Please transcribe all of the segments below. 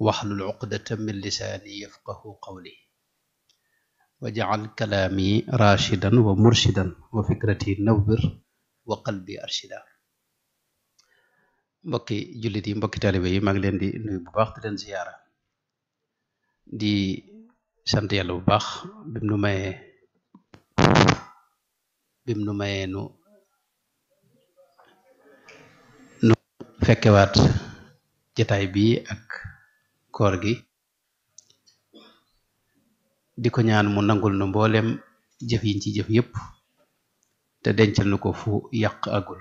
wahlul uqdatan min lisaani yafqahu qawli waj'al kalaami rashidan wa murshidan wa fikrati nawwir wa qalbi arshida. mbokki jullit yi, mbokki taalibe yi, maa ngi leen di nuyu bu baax di leen ziyaara di sant yàlla bu baax bim nu mayee nu fekkewaat jataay bi ak koor gi, di ko ñaan mu nangul nu mboolem jëf yiñ ci jëf yépp te dencal nu ko fu yàq agul.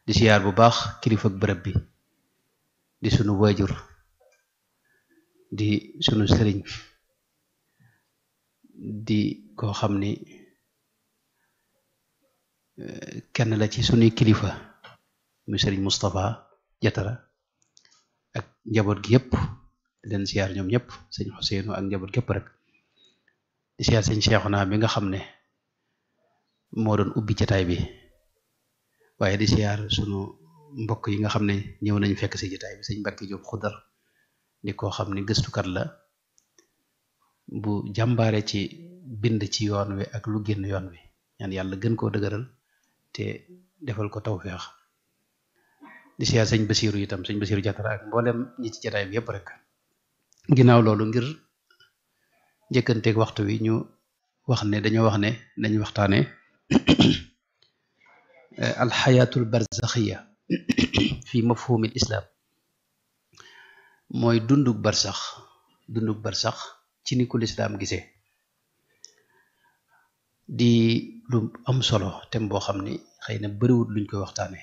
di siyaar bu baax kilifa ak bërëb bi di sunu waajur di sunu sëriñ di koo xam ni kenn la ci sunuy kilifa muy sëriñ Moustapha Jatara ak njaboot gi yépp di leen siyaar ñoom ñëpp, sëñ Xuseenu ak njaboot gépp rek. di siyaar sëñ Seexuna bi nga xam ne moo doon ubbi jataay bi, waaye di siyaar sunu mbokk yi nga xam ne ñëw nañ fekk si jataay bi. sëñ Mbàkke Jóob Xudar di koo xam ne gëstukat la bu jàmbaare ci bind ci yoon wi ak lu génn yoon wi, ñaan yàlla gën koo dëgëral te defal ko tawfeex. di siyaar sëñ Basiiru itam, sëñ Basiiru Jatara ak mboolem ñi ci jataay bi yépp rek. ginnaaw loolu, ngir njëkkanteeg waxtu wi, ñu wax ne dañoo wax ne nañu waxtaane alxayaatul barzaxiya fi mafhumil islam, mooy dundug barsax ci ni ko lislaam gisee. di lu am solo tem boo xam ni xëy na bariwut luñ koy waxtaane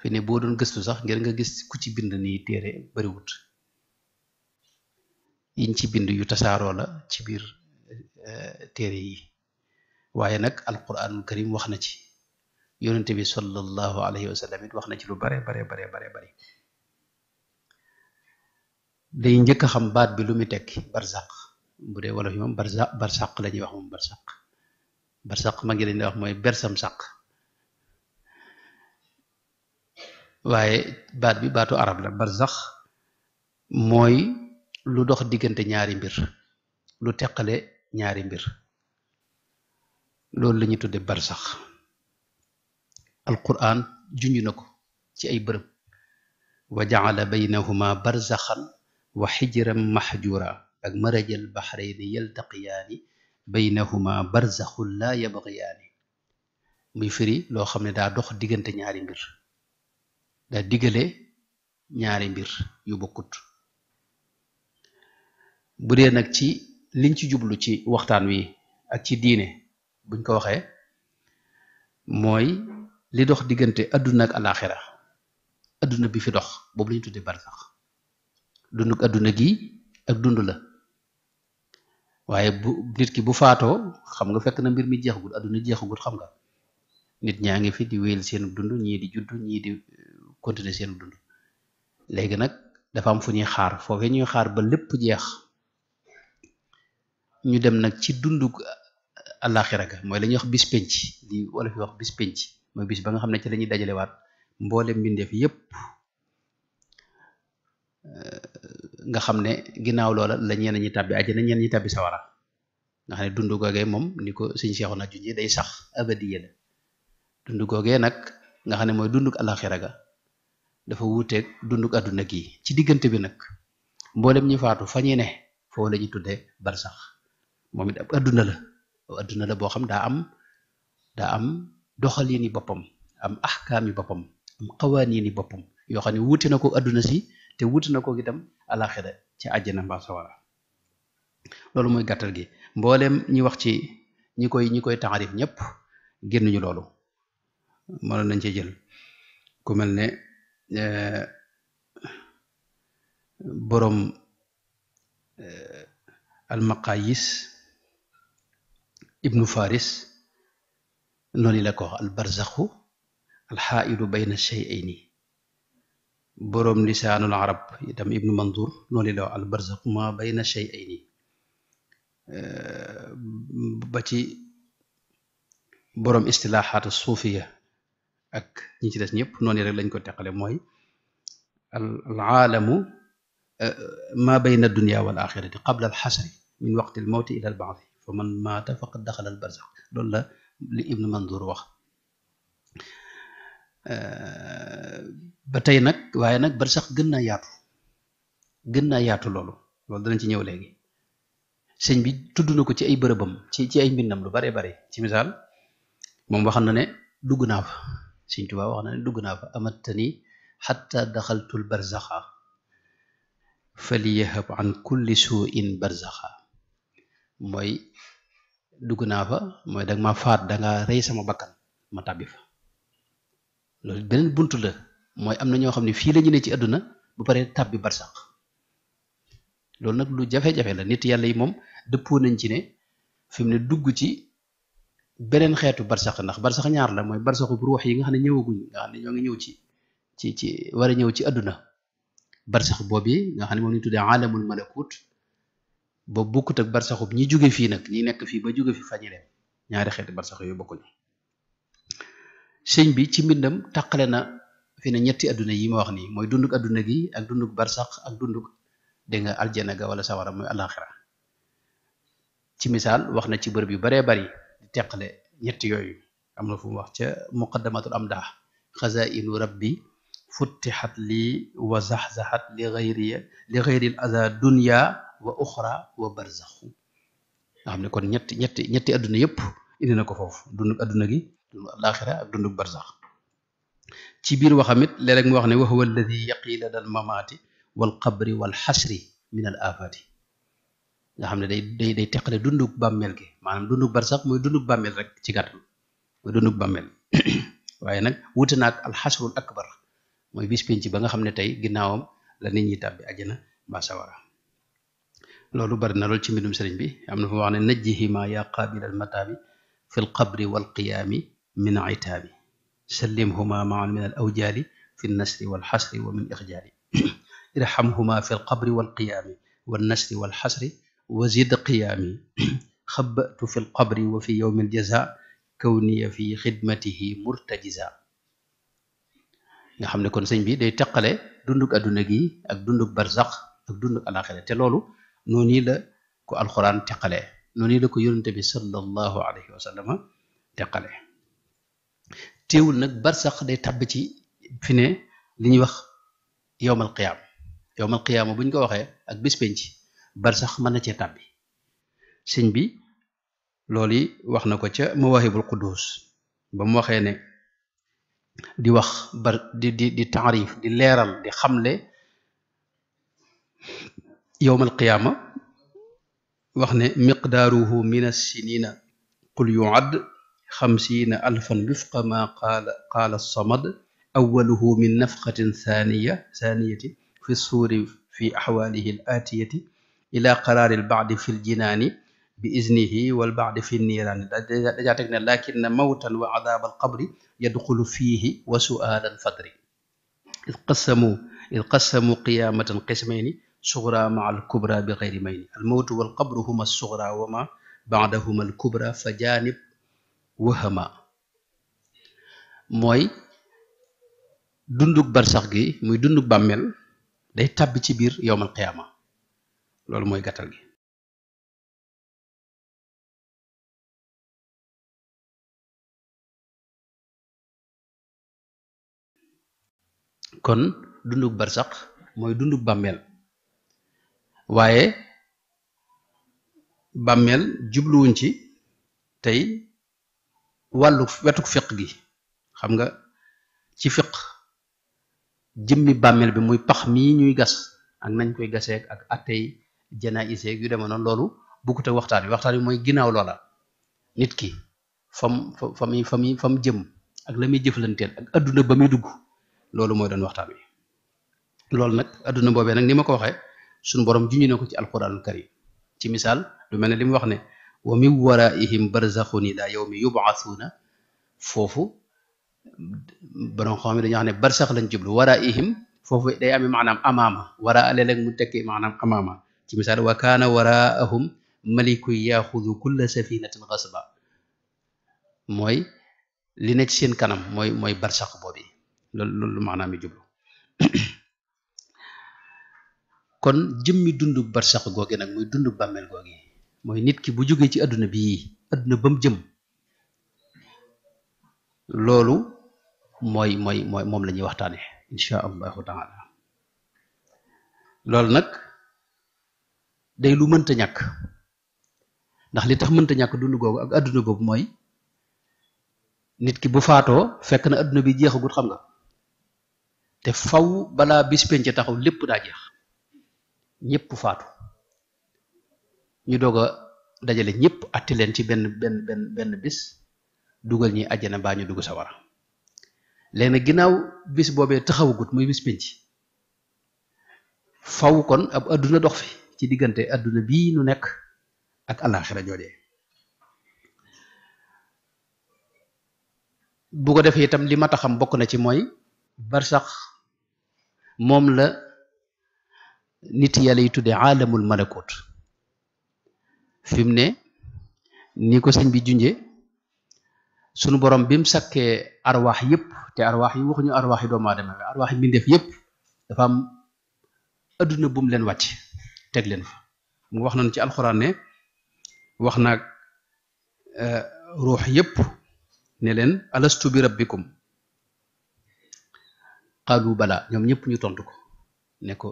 fi ne boo doon gëstu sax ngir nga gis ku ci bind nii téere bariwut. yiñ ci bind yu tasaaroo la ci biir téere yi, waaye nag alquranul karim wax na ci, yonente bi sallallahu alayhi wa sallam it wax na ci lu bare bare. day njëkk a xam baat bi lu muy tekki. barzaq bu dee wolof yi moom barsaq la ñuy wax, moom barsaq ma ngi leen di wax mooy bersam saq, waaye baat bi baatu arab la. barzaq mooy lu dox diggante ñaari mbir, lu teqale ñaari mbir, loolu la ñuy tudde barsax. alquran junj na ko ci ay bërëb, wa jaala baynahuma barzaxan wa xijran maxjura ak marajal baxrayni yaltaqiyaani baynahuma barzaxun laa yabgiyaani. muy firi loo xam ne daa dox diggante ñaari mbir, daa diggale ñaari mbir yu bokkut. bu dee nag ci liñ ci jublu ci waxtaan wi ak ci diine buñ ko waxee, mooy li dox diggante adduna ak alaxira, adduna bi fi dox, boobu lañu tuddee barsax. dunduk adduna gi ak dund la, waaye bu nit ki bu faatoo, xam nga fekk na mbir mi jeexagul, adduna jeexagul. xam nga nit ñaa ngi fi di wéyal seen dund, ñii di judd, ñii di continuer seen dund. léegi nag dafa am fu ñuy xaar, foofee ñuy xaar ba lépp jeex, ñu dem nag ci dundug àllaaxira ga, mooy la ñuy wax bis penc, li wala fi wax bis penc, mooy bis ba nga xam ne ci la ñuy dajalewaat mboolem mbindeef yépp, nga xam ne ginnaaw loola la ñenn ñi tàbbi àjjana, ñenn ñi tàbbi sawara. nga xam ne dundu googee moom ni ko sëñ Seexuna junjee day sax abadiya la. dundu googee nag nga xam ne mooy dundug àllaaxira ga dafa wuuteeg dundug àdduna gi. ci diggante bi nag mboolem ñi faatu fa ñuy ne foofu la ñuy tuddee barsax. moom it ab adduna la boo xam daa am doxaliini boppam, am axkaami boppam, am xawaaniini boppam yoo xam ne wuute na ko adduna si, te wuute na ko itam alaxira ci àjjana mbaa sawara. loolu mooy gàttal gi. mbooleem ñi wax ci ñi koy taarif ñëpp génnuñu loolu. mënoon nañ cee jël ku mel ne boroom almaqayis ibnu faris, noonu la ko wax albarzaxu alxaailu bayna shay'ayni. boroom lisaanul arab itam ibnu mandur noonu la wax albarzaxu ma bayna shay'ayni. ba ci boroom istilaaxaatu suufiya ak ñi ci des ñëpp noonu rek lañ ko teqale, mooy al aalamu ma bayna dunya wal axirati qabla al xasri min waqti al mawti ila al baadi fa man maata faqad daxala al barzax loolu la li Ibnu Mandur wax. ba tey nag waaye nag barsax gën naa yaatu loolu danañ ci ñëw léegi. sëñ bi tudd na ko ci ay bërëbam ci ay mbindam lu bare bare ci misaal moom waxam na ne dugg naa fa. sëñ Tuubaa wax na ne dugg naa fa amattani xatta daxaltul barzaxa faliyahab an kulli suin barzaxa mooy dugg naa fa mooy danga ma faat danga rey sama bakkan ma tàbbi fa. loolu beneen bunt la mooy am na ñoo xam ne fii la ñu ne ci àdduna bu paree tàbbi barsax loolu nag lu jafe-jafe la. nit yàlla yi moom dëppoo nañ ci ne fi mu ne dugg ci beneen xeetu barsax ndax barsax ñaar la mooy barsaxu ruux yi nga xam ne ñëwaguñ nga xam ne ñoo ngi ñëw ci war a ñëw ci àdduna. barsax boobu nga xam ne moom ñu tuddee alamul malakut boobu bokkut ak barsaxub ñi jóge fii nag ñi nekk fii ba jóge fi fañi leen ñaari xeeti barsax yooyu bokkuñu. sëñ bi ci mbindam tàqale na fi ne ñetti adduna yi ma wax nii mooy dunduk adduna gi ak dunduk barsax ak dunduk dégg nga aljana ga wala sawara mooy alaxira. ci misaal wax na ci bërëb yu baree bari di teqale ñetti yooyu. am na fu mu wax ca muqaddamatul amdah xazainu rabbi futtixat lii wa zaxzaxat li xayril aza dunya wa uxra wa barzaxu nga xam ne kon ñetti adduna yëpp indi na ko foofu dunduk adduna gi dundu alaxira ak dunduk barzax. ci biir waxamit léeg-léeg mu wax ne wa huwa alladi yaqi lada al mamaati wal qabri wal xasri min al afaati nga xam ne day teqale dunduk bàmmeel gi maanaam dunduk barsax mooy dunduk bàmmeel rek ci gàttal mooy dunduk bàmmeel waaye nag wuute naag al xasrul akbar mooy bis penc ba nga xam ne tey ginnaawam la nit ñi tàbbi àjjana mbaa sawara. loolu bari na loolu ci mbindum sëriñ bi am na fu wax ne najjihima ya qaabil al mataabi fi l qabri wal qiyaami min itaabi sallimhuma maan min al awjaali fi nasri wal xasri wa min ixjaali irhamhuma fi l qabri wal qiyaami wal nasri wal xasri wa zid qiyaami xabatu fi l qabri wa fi yowmi al jaza kawniya fi xidmatihi murtajiza nga xam ne kon sëñ bi day teqale dunduk adduna gi ak dunduk barzax ak dunduk alaxira te loolu noonu la ko alxuraan teqale noonu la ko yonente bi sallallahu alayhi wa sallam teqale. teewul nag barsax day tabb ci fi ne li ñuy wax yowmal qiyaama bu ñu ko waxee ak bis penc barsax mën na cee tàbbi. sëñ bi loolu yi wax na ko ca mawahibul quddus ba mu waxee ne di wax di taarif di leeral di xamle yowmal qiyaama wax ne miqdaaruhu min as-sinina qul yu'ad 50 alfan wifqa ma qaala as-samad awaluhu min nafqatin thaniyati fi suuri fi axwaalihi al-aatiyati ila qaraari al-ba'di fi al-jinaani bi iznihi wal ba'di fi niiraani dajaa teg ne lakinna mawtan wa adaab al-qabri yadxulu fiihi wa su'aal al-fadri id qassamu qiyaamatan qismayni sugra maa al-kubra bi xayri mayni al-mawtu wal-qabru huma as-sugra wa ma ba'dahuma al-kubra fa jaanib wahama mooy dunduk barsax gi muy dunduk bàmmeel day tàbbi ci biir yowmal qiyaama loolu mooy gàttal gi. kon dunduk barsax mooy dunduk bàmmeel waaye bàmmeel jubluwuñ ci tey wàllu wetuk fiq gi xam nga ci fiq jëmmi bàmmeel bi muy pax mii ñuy gas ak nañ koy gaseek ak attey janaa'iseek yu deme noonu loolu bukkut ak waxtaan wi mooy ginnaaw loola nit ki fam jëm ak la muy jëflanteel ak adduna ba muy dugg loolu mooy doon waxtaan wi. loolu nag adduna boobee nag ni ma ko waxee suñu borom junj na ko ci alquranul karim ci misaal lu mel ne li mu wax ne wa min waraihim barzaxun ila yawmi yub'athuna foofu borom xam ne dañoo xam ne barsax lañ jublu waraihim foofu day amee maanaam amaama waraa léeg-léeg mu tekki maanaam amaama ci misaal wa kaana waraahum malikun yaxudu kulla safinatin xasba mooy li nekk seen kanam mooy barsax boobu loolu maanaam mi jublu kon jëmmi dundug barsax googi nag muy dundug bàmmeel googi mooy nit ki bu jógee ci adduna bii adduna ba mu jëm loolu mooy moom la ñuy waxtaane insha allahu taala loolu nag day lu mënta ñàkk ndax li tax mënta ñàkk dund googu ak adduna boobu mooy nit ki bu faatoo fekk na adduna bi jeexagut xam nga te faw balaa bis penc taxaw lépp daa jeex ñëpp faatu ñu doog a dajale ñëpp atti leen ci benn bis dugal ñi àjjana mbaa ñu dugg sawara léegi nag ginnaaw bis boobee taxawagut muy bis penc faw kon ab adduna dox fi ci diggante adduna bii nu nekk ak àllaaxira joojee bu ko defee itam li ma taxam bokk na ci mooy barsax moom la nit yàlla yi tudde aalamul malakut fi mu ne ni ko sëñ bi junje sunu borom bi mu sakkee arwaax yëpp te arwaax yi waxuñu arwaax yi doomu aadama arwaax yi mbindeef yëpp dafa am adduna bu mu leen wàcc teg leen fa mu wax nañu ci alxuraan ne wax naag ruux yëpp ne leen alastu bi rabbikum qaalu bala ñoom ñëpp ñu tontu ko ne ko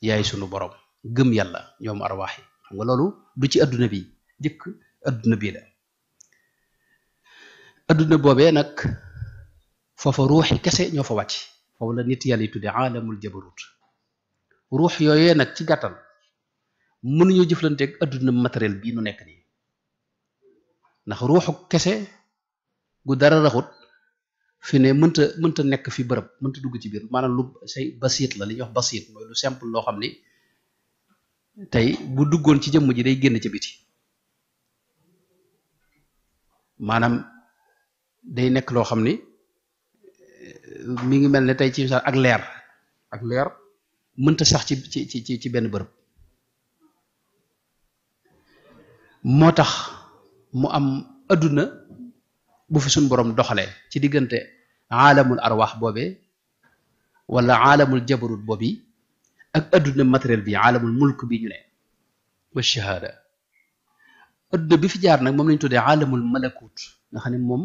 yaay sunu borom gëm yàlla ñoom arwaax yi xam nga loolu du ci adduna bi jëkk adduna bii la adduna boobee nag foofa ruuxi kese ñoo fa wàcc foofu la nit yàlla yi tudde aalamul jabarut ruux yooyee nag ci gàttal mënuñoo jëflanteeg adduna matériel bii nu nekk nii ndax ruuxu kese gu dara raxut fi ne mënta nekk fi bërëb mënta dugg ci biir maanaam lu say basiit la li ñuy wax basiit mooy lu simple loo xam ni tey bu duggoon ci jëmm ji day génn ci biti maanaam day nekk loo xam ni mi ngi mel ne tey ci misaal ak leer mënta sax ci benn bërëb moo tax mu am adduna bu fi suñ borom doxalee ci diggante aalamul arwaax boobee wala aalamul jabarut boobi ak adduna matériel bi aalamul mulk bi ñu ne wa shahaada adduna bi fi jaar nag moom lañ tuddee aalamul malakut nga xam ne moom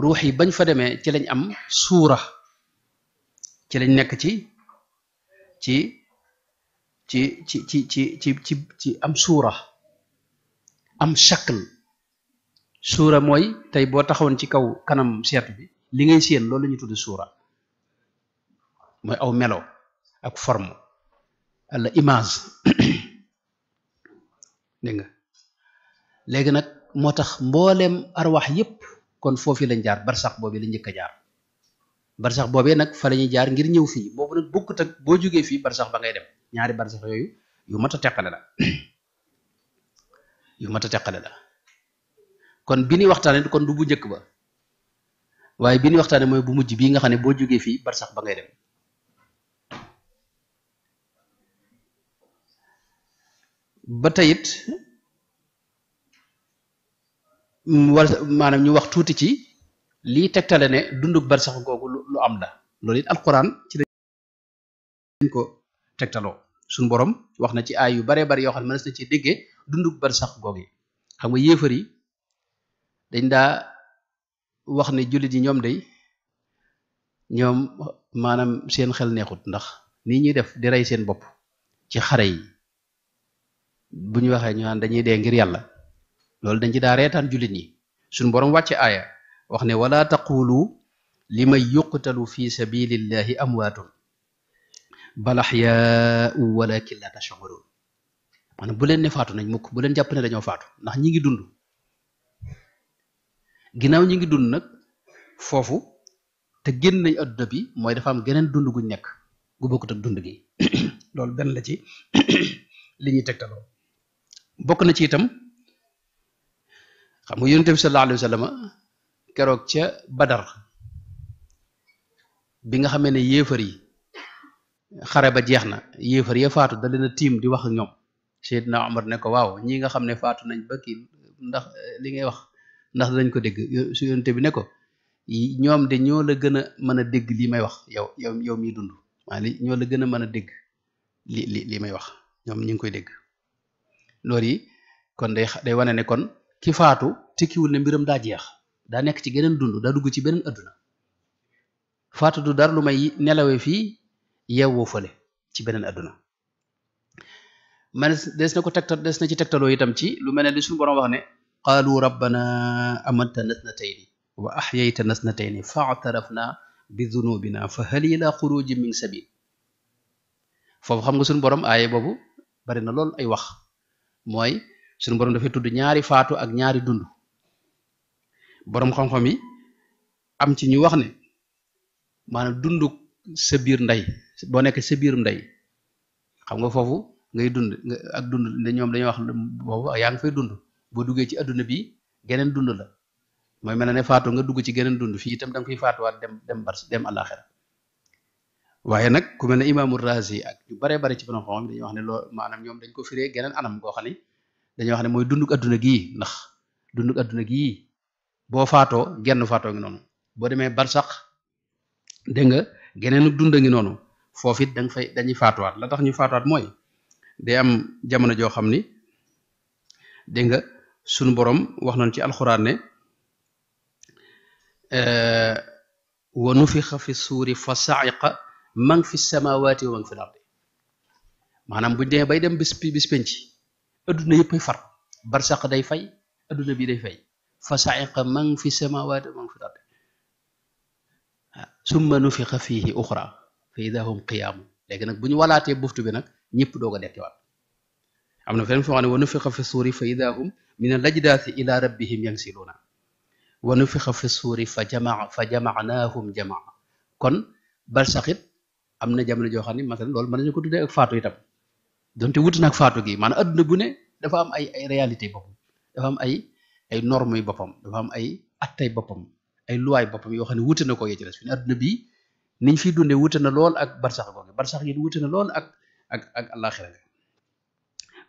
ruux yi bañ fa demee ci lañ am suura ci lañ nekk ci am suura am shakl suura mooy tey boo taxawoon ci kaw kanam seetu bi li ngay séen loolu la ñuy tudd suura mooy aw melo ak forme walla image dégg nga léegi nag moo tax mbooleem arwax yépp kon foofu lañ jaar barsax boobu la njëkk a jaar barsax boobee nag fa la ñuy jaar ngir ñëw fii boobu nag bokkut ak boo jógee fii barsax ba ngay dem ñaari barsax yooyu yu mat a teqale la yu mat a teqale la kon bi ni waxtaane kon du bu njëkk ba waaye bi ni waxtaane mooy bu mujj bii nga xam ne boo jógee fii barsax ba ngay dem ba teyit war maanaam ñu wax tuuti ci lii tegtale ne dundug barsax googu lu am la loolu it alquran ci lañ ko tegtaloo suñ borom wax na ci ay yu baree bari yoo xam ne mënees na ci déggee dundug barsax googu xam nga yéefar yi dañ daa wax ne jullit yi ñoom maanaam seen xel neexut ndax nii ñuy def di rey seen bopp ci xare yi bu ñu waxee ñu naan dañuy dee ngir yàlla loolu dañ ci daa reetaan jullit ñi suñ borom wàcce aaya wax ne wala taqulu liman yuqtalu fi sabilillahi amwaatun bal ahyaa'un walakin la tash'urun maanaam bu leen ne faatu nañ mukk bu leen jàpp ne dañoo faatu ndax ñi ngi dund ginnaaw ñi ngi dund nag foofu te génn nañ adduna bi mooy dafa am geneen dund guñ nekk gu bokkut ak dund gi loolu benn la ci li ñuy tegtaloo bokk na ci itam xam nga yonent bi sallallahu alayhi wa sallam keroog ca Badar bi nga xamee ne yéefar yi xare ba jeex na yéefar ya faatu da leen a tiim di wax ak ñoom Seydina Omar ne ko waaw ñi nga xam ne faatu nañ ba kii ndax li ngay wax ndax dañ ko dégg su yonent bi ne ko ñoom de ñoo la gën a mën a dégg lii may wax yow miy dund maa li ñoo la gën a mën a dégg li may wax ñoom ñu ngi koy dégg loolu yi kon day wane ne kon ki faatu tekkiwul ne mbiram daa jeex daa nekk ci geneen dund daa dugg ci beneen adduna faatu du dara lu may nelawee fii yeewoo fële ci beneen adduna man des na ci tegtaloo itam ci lu mel ne li suñu borom wax ne qaalu rabbana amatana snatayni wa ahyaytana snatayni fa'tarafna bi dunubina fa hal ila xurujin min sabil foofu xam nga suñu borom aaye boobu bari na lool ay wax mooy suñu borom dafay tudd ñaari faatu ak ñaari dund borom xam-xam yi am ci ñu wax ne maanaam dund sa biir ndey boo nekk sa biir ndey xam nga foofu ngay dund ak dund ñoom dañuy wax boobu yaa ngi fay dund boo duggee ci adduna bi geneen dund la mooy mel ne faatu nga dugg ci geneen dund fii itam da nga fiy faatuwaat dem àllaaxira waaye nag ku mel ne imaamu Razi ak ñu baree bari ci borom xam-xam dañuy wax ne loolu maanaam ñoom dañ ko firee geneen anam goo xam ne dañuy wax ne mooy dunduk adduna gii ndax dunduk adduna gii boo faatoo genn faatoo ngi noonu boo demee barsax dégg nga geneen dund ngi noonu foofu it dañuy faatuwaat la tax ñu faatuwaat mooy day am jamono joo xam ni dégg nga sunu borom wax nañ ci alxuraan ne wa nufixa fi suuri fa sa'iqa man fi samawati wa man fi lardi maanaam buñ demee bay dem bis penc adduna yëpp ay far barsaq day fay adduna bi day fay fa sa'iqa man fi samawati wa man fi lardi summa nufixa fihi uxra fa ida hum qiyaamu léegi nag bu ñu walaatee buftu bi nag ñëpp doog a dekkiwaat am na feneen foo xam ne wa nufixa fi suuri fa ida hum min al-ajdaasi ila rabbihim yansiluuna wa nufixa fi suuri fa jamaanaahum jamaa kon barsaxit am na jamono joo xam ne masalan loolu mën nañu ko tuddee ak faatu itam donte wuti nag faatu gi maanaam adduna bu ne dafa am ay réalité boppam dafa am ay normes yu boppam dafa am ay attay boppam ay luwaay boppam yoo xam ne wuute na ko yee ci des fi ne adduna bii niñ fiy dundee wuute na lool ak barsax googu barsax yi wuute na lool ak àllaaxira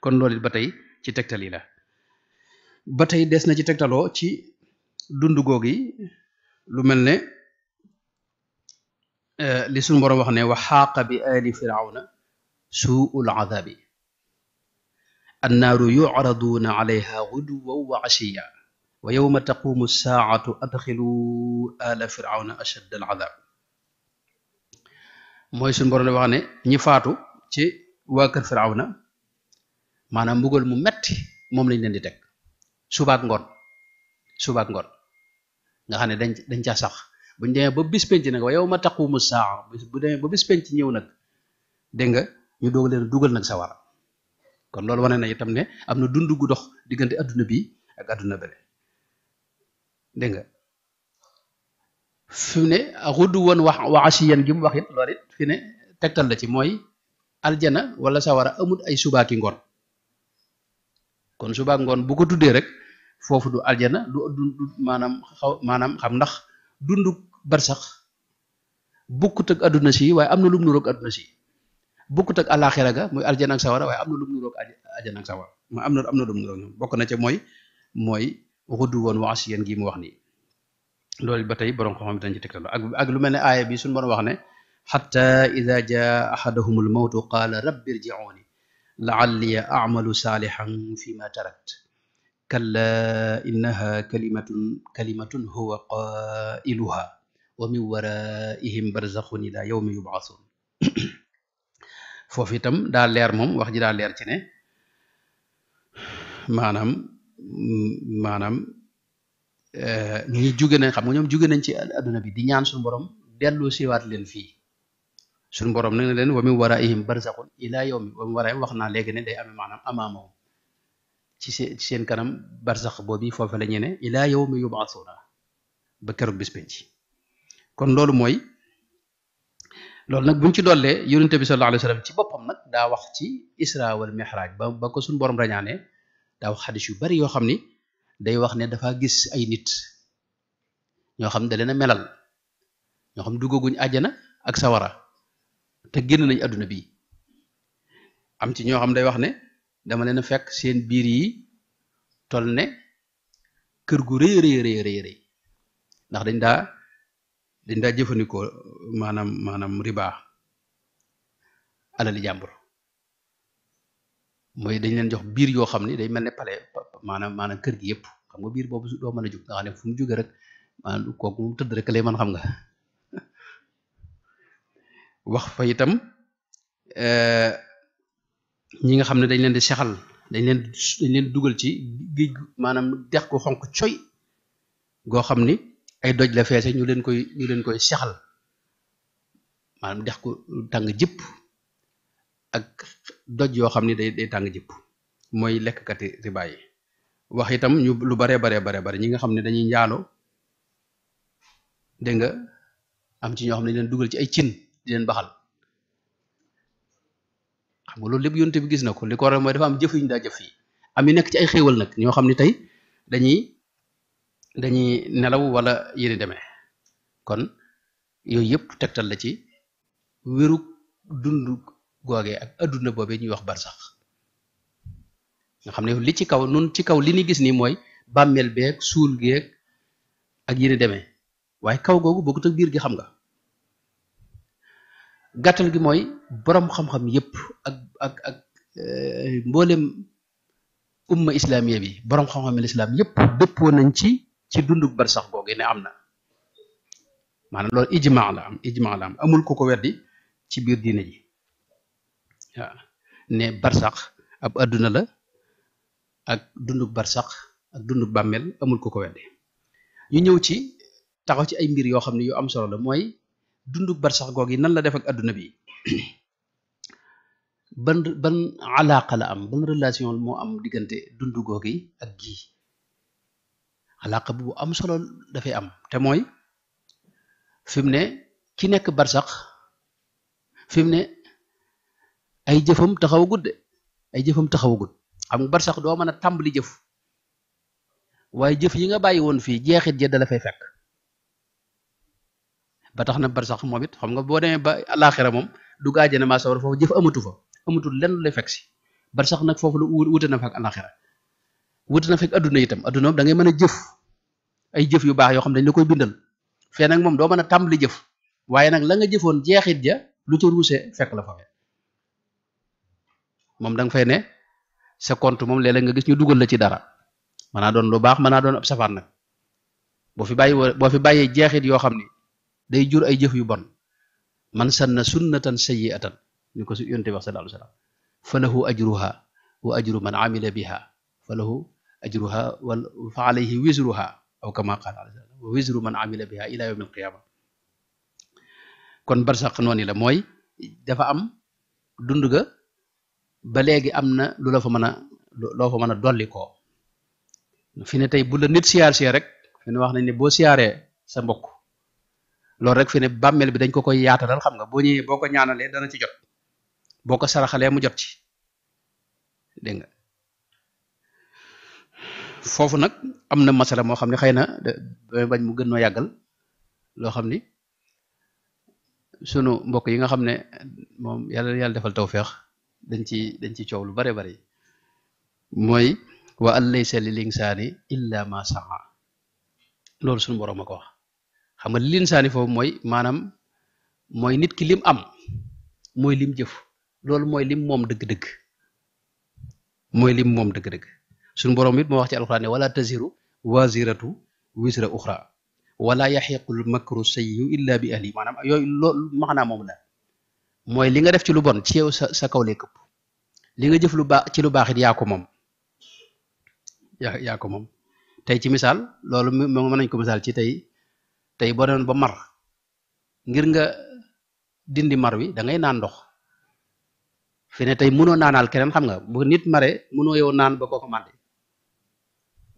kon loolu it ba tey ci tegtal yi la ba tey des na ci tegtaloo ci dund googi lu mel ne li suñu borom wax ne wa xaaqa bi ali firawna suul adabi annaaru yucraduuna alayha guduwan wa ashiya wa yowma taqumu saacatu adxilu ala firawna ashadd al adab mooy suñu borom wax ne ñi faatu ci waa kër firawna maanaam mbugal mu metti moom lañ leen di teg subaak ngoon nga xam ne dañ caa sax buñ demee ba bis penc nag wa yawma taqumu saa bu demee ba bis penc ñëw nag dégg nga ñu doog leen dugal nag sawara kon loolu wane na itam ne am na dund gu dox diggante adduna bi ak adduna bële dégg nga fi ne xudd woon wa asiyan gi mu wax it loolu it fi ne tegtal la ci mooy aljana wala sawara amul ay subaaki ngoon kon subaak ngoon bu ko tuddee rek foofu du aljana du maanaam xam ndax dundu barsax bukkut ak adduna si waaye am na lum nuroog adduna si bukkut ak alaxira ga muy aljana ak sawara waaye am na lum nuroog aljana ak sawara ma am na lum nuroog ñoom bokk na ca mooy xudd woon wa asiyan gi mu wax nii loolu ba tey borom xam-xam dañ ci tegtal ak lu mel ne aaya bi suñu borom wax ne xatta ida jaa ahadahum al mawtu qaala rabbi irji'uni la'alli a'malu salihan fi ma tarakt kalla innaha kalimatun huwa qailuha wa min waraihim barzakhun ila yawmi yub'athun foofu itam daa leer moom wax ji daa leer ci ne maanaam ñi jóge nañ xam nga ñoom jóge nañ ci adduna bi di ñaan suñu borom dellu siwaat leen fii suñu borom nag ne leen wa min waraihim barzakhun ila yawmi wa min waraihim wax naa léegi ne day amee maanaam amaamahum ci seen kanam barzax boobu foofu la ñu ne ila yawmi yub'athuna ba keroog bis penc kon loolu nag buñ ci dollee yonente bi sallallahu alayhi wa sallam ci boppam nag daa wax ci isra wal mihraj ba ko suñu borom rañaane daa wax xadis yu bari yoo xam ni day wax ne dafa gis ay nit ñoo xam da leen a melal ñoo xam duggaguñ àjjana ak sawara te génn nañ adduna bi am ci ñoo xam day wax ne dama leen a fekk seen biir yi tol ne kër gu rëy rëy ndax dañ daa jëfandikoo maanaam riba alali jàmbur mooy dañ leen jox biir yoo xam ni day mel ne pale maanaam kër gi yëpp xam nga biir boobu doo mën a jóg nga xam ne fu mu jóge rek maanaam kooku mu tëdd rek lay mën xam nga wax fa itam ñi nga xam ne dañ leen di sexal dañ leen dugal ci géej maanaam dex ko xonq coy goo xam ni ay doj la feese ñu leen koy sexal maanaam dex ko tàng jëpp ak doj yoo xam ni day tàng jëpp mooy lekkkati riba yi wax itam ñu lu bare ñi nga xam ne dañuy njaalo dégg nga am ci ñoo xam ne leen dugal ci ay cin di leen baxal xam nga loolu lépp yonte bi gis na ko li ko waral mooy dafa am jëf yu ñu daa jëf yi am yi nekk ci ay xéewal nag ñoo xam ne tey dañuy nelaw wala yéni demee kon yooyu yëpp tegtal la ci wéru dund googee ak adduna boobee ñuy wax barsax nga xam ne li ci kaw nun ci kaw li ni gis nii mooy bàmmeel beeg suul geeg ak yéni demee waaye kaw googu bokkut ak biir gi xam nga gàttal gi mooy boroom xam-xam yépp ak mboolem umma islamiya bi boroom xam-xam islam yépp dëppoo nañ ci dunduk barsax googu ne am na maanaam loolu ijmaa la am amul ku ko weddi ci biir diine ji waaw ne barsax ab adduna la ak dunduk barsax ak dunduk bàmmeel amul ku ko weddi ñu ñëw ci taxaw ci ay mbir yoo xam ne yu am solo la mooy dunduk barsax goog yi nan la def ak adduna bi ban alaaqa la am ban relation moo am diggante dundu goog yi ak gii alaaqa bu am solo dafay am te mooy fi mu ne ki nekk barsax fi mu ne ay jëfam taxawagut de xam nga barsax doo mën a tàmbali jëf waaye jëf yi nga bàyyi woon fii jeexit ja dala fay fekk ba tax na barsax moom it xam nga boo demee ba alaaxira moom du gaajane maa sawar foofu jëf amatul lenn lu lay fekk si barsax nag foofu la wute na fa ak alaaxira wute na fekk adduna itam adduna moom da ngay mën a jëf ay jëf yu baax yoo xam dañ la koy bindal fee nag moom doo mën a tàmbali jëf waaye nag la nga jëfoon jeexit ja lu ca ruuse fekk la fa moom da nga fay ne sa compte moom léeg-léeg nga gis ñu dugal la ci dara mën naa doon lu baax mën naa doon ab safaan nag boo fi bàyyee jeexit yoo xam ni day jur ay jëf yu bon man sanna sunnatan sayyi'atan ni ko si yonte wax sallallahu alayhi wasallam falahu ajruha wa ajru man amila biha falahu ajruha fa alayhi wizruha aw kama qala wa wizru man amila biha ila yawm al-qiyamah kon barsax noonu la mooy dafa am dund ga ba léegi am na loo fa mën a dolli koo fi ne tey bu la nit siyaar rek fi ne wax nañ ne boo siyaaree sa mbokk loolu rek fi ne bàmmeel bi dañ ko koy yaatalal xam nga boo ñëwee boo ko ñaanalee dana ci jot boo ko saraxalee mu jot ci dégg nga foofu nag am na masala moo xam ne xëy na bañ mu gën noo yàggal loo xam ni sunu mbokk yi nga xam ne moom yàlla defal tawfeex dañ ci coow lu bare bare mooy wa an laysa lil insaani illa ma saa loolu sunu borom a ko wax xam nga lil insaani foofu mooy maanaam mooy nit ki lim am mooy lim jëf loolu mooy lim moom dëgg-dëgg suñu borom it moo wax ci alxuraan ne wala taziru waziratu wisra uxra wala yaxiqul makru sayyi'u illa bi ahli maanaam yooyu loolu maanaam moom la mooy li nga def ci lu bon ci yow sa kaw lay këpp li nga jëf lu baax ci lu baax it yaa ko moom yaa ko moom tey ci misaal loolu mën nañ ko misaal ci tey boo doon ba mar ngir nga dindi mar wi da ngay naan ndox fi ne tey mënoo naanaal keneen xam nga bu nit mare mënoo yow naan ba kooko màndi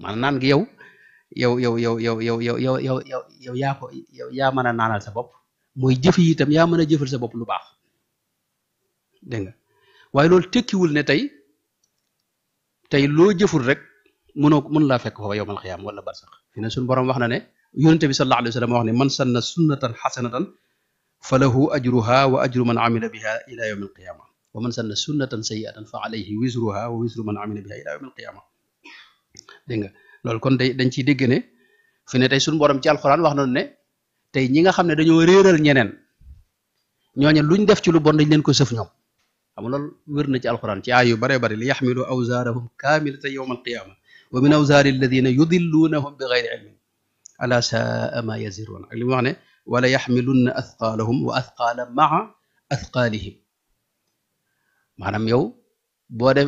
maanaam naan gi yow yaa mën a naanal sa bopp mooy jëf yi itam yaa mën a jëfal sa bopp lu baax dégg nga waaye loolu tekkiwul ne tey loo jëful rek mën laa fekk foofa yowmal xiyaam wala barsax fi ne suñu borom wax na ne yonente bi sallallahu alayhi wa sallam wax ne man sanna sunnatan xasanatan fa lahu ajruha wa ajru man amila biha ila yawmi alqiyama wa man sanna sunnatan sayyi'atan fa alayhi wizruha wa wizru man amila biha ila yawmi alqiyama dégg nga loolu kon dañ ciy dégg ne fi ne tey suñu borom ci alxuraan wax na ne tey ñi nga xam ne dañoo réeral ñeneen ñooñu luñ def ci lu bon dañ leen ko sëf ñoom xam nga loolu wér na ci alquran ci aay yu bare bare li yaxmilu awzaarahum kaamilatan yawma alqiyama wa min awzaari alladina yudilluunahum bi gayri ilmin ala saa ma yazirun ak li mu wax ne wala yaxmilunna athqaalahum wa athqaala maa athqaalihim maanaam yow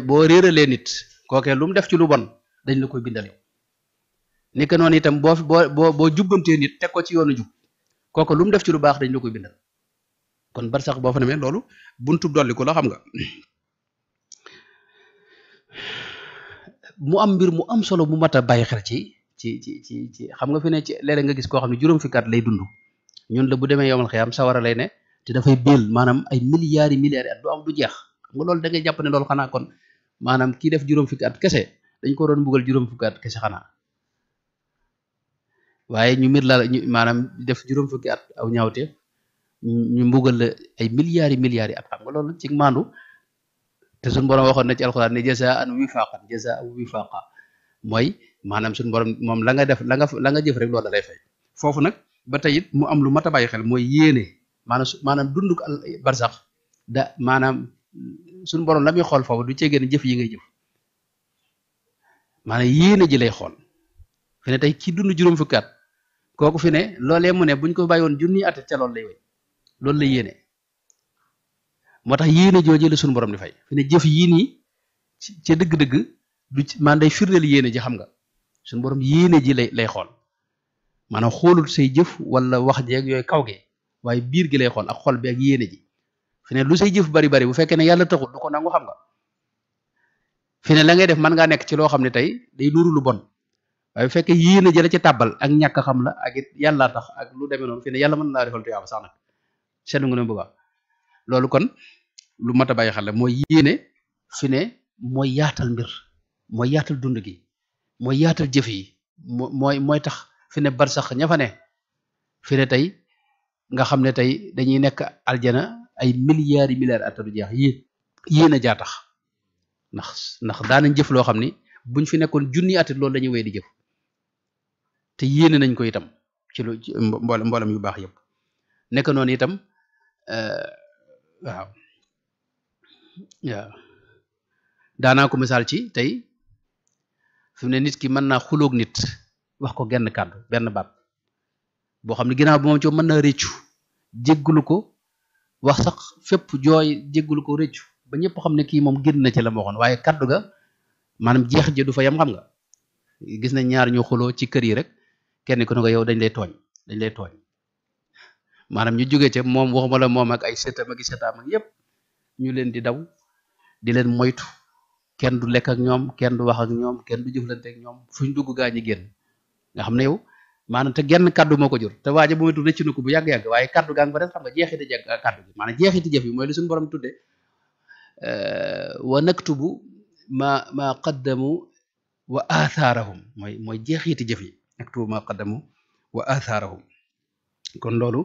boo réeralee nit kookee lu mu def ci lu bon dañ la koy bindal yow ni que noonu itam boo jubbantee nit teg ko ci yoonu jub kooku lu mu def ci lu baax dañ la koy bindal kon barsax boo fa demee loolu buntu dolli ko la xam nga mu am mbir mu am solo mu mat a bàyyi xel ci xam nga fi ne ci léeg-léeg nga gis koo xam ne juróom fukki at lay dund ñun la bu demee yomal xiyaam sawara lay ne te dafay béel maanaam ay milliards yi milliards at du am du jeex xam nga loolu da ngay jàpp ne loolu xanaa kon maanaam kii def juróom fukki at kese dañ ko doon mbugal juróom fukki at kese xanaa waaye ñu mir la maanaam def juróom fukki at aw ñaawte ñu mbugal la ay milliards yi at xam nga loolu ci maandu te suñu borom waxoon na ci alxuraan ne jazaan wifaqa mooy maanaam suñu borom moom la nga def la nga jëf rek loolu la lay fay foofu nag ba tey it mu am lu mat a bàyyi xel mooy yéene maanaam dunduk barsax da maanaam suñu borom la muy xool foofu du cee génn jëf yi ngay jëf maanaam yéene ji lay xool fi ne tey ki dund juróom fukki at kooku fi ne loolee mu ne buñ ko bàyyi woon junniy at ca loolu lay wéy loolu la yéene moo tax yéene jooju la suñu borom di fay fi ne jëf yii nii ca dëgg-dëgg du man day firndeel yéene ji xam nga suñu borom yéene ji lay xool maanaam xoolul say jëf wala wax jeeg yooyu kaw ge waaye biir gi lay xool ak xol bi ak yéene ji fi ne lu say jëf bari bari bu fekkee ne yàlla taxul du ko nangu xam nga fi ne la ngay def mën ngaa nekk ci loo xam ne tey day nuru lu bon waaye bu fekkee yéene ji la ci tàbbal ak ñàkk xam la ak it yàllaa tax ak lu demee noonu fi ne yàlla mën naa defal tuyaaba sax nag seetlu nga ne bu baax loolu kon lu mat a bàyyi xel la mooy yéene fi ne mooy yaatal mbir mooy yaatal dund gi mooy yaatal jëf yi mooy tax fi ne barsax ña fa ne fi ne tey nga xam ne tey dañuy nekk aljana ay milliards yi milliards at du jeex yéene jaa tax ndax daanañ jëf loo xam ni buñ fi nekkoon junni at loolu dañuy wéy di jëf te yéene nañ ko itam ci lu mboolem yu baax yëpp nekk noonu itam waaw daanaa ko misaal ci tey fi mu ne nit ki mën naa xuloog nit wax ko genn kàddu benn baat boo xam ne ginnaaw bi moom ci mën naa réccu jéggulu ko wax sax fépp jooy jéggulu ko réccu ba ñëpp xam ne kii moom génn na ci la ma waxoon waaye kàddu ga maanaam jeex ji du fa yam xam nga gis nañ ñaar ñu xuloo ci kër yi rek kenn ku ne ko yow dañ lay tooñ maanaam ñu jógee ca moom waxuma la moom ak ay sëtam ak i sëtaam ak yépp ñu leen di daw di leen moytu kenn du lekk ak ñoom kenn du wax ak ñoom kenn du jëflante ak ñoom fuñ dugg gaa ñi génn nga xam ne yow maanaam te genn kaddu moo ko jur te waaja bu metu rëcc na ko bu yàgg-yàgg waaye kaddu gaa nga fa def xam nga jeexiti kaddu gi maanaam jeexiti jëf yi mooy li suñu borom tudde wa naktubu ma qaddamu wa athaarahum mooy jeexiti jëf yi naktubu ma qaddamu wa athaarahum kon loolu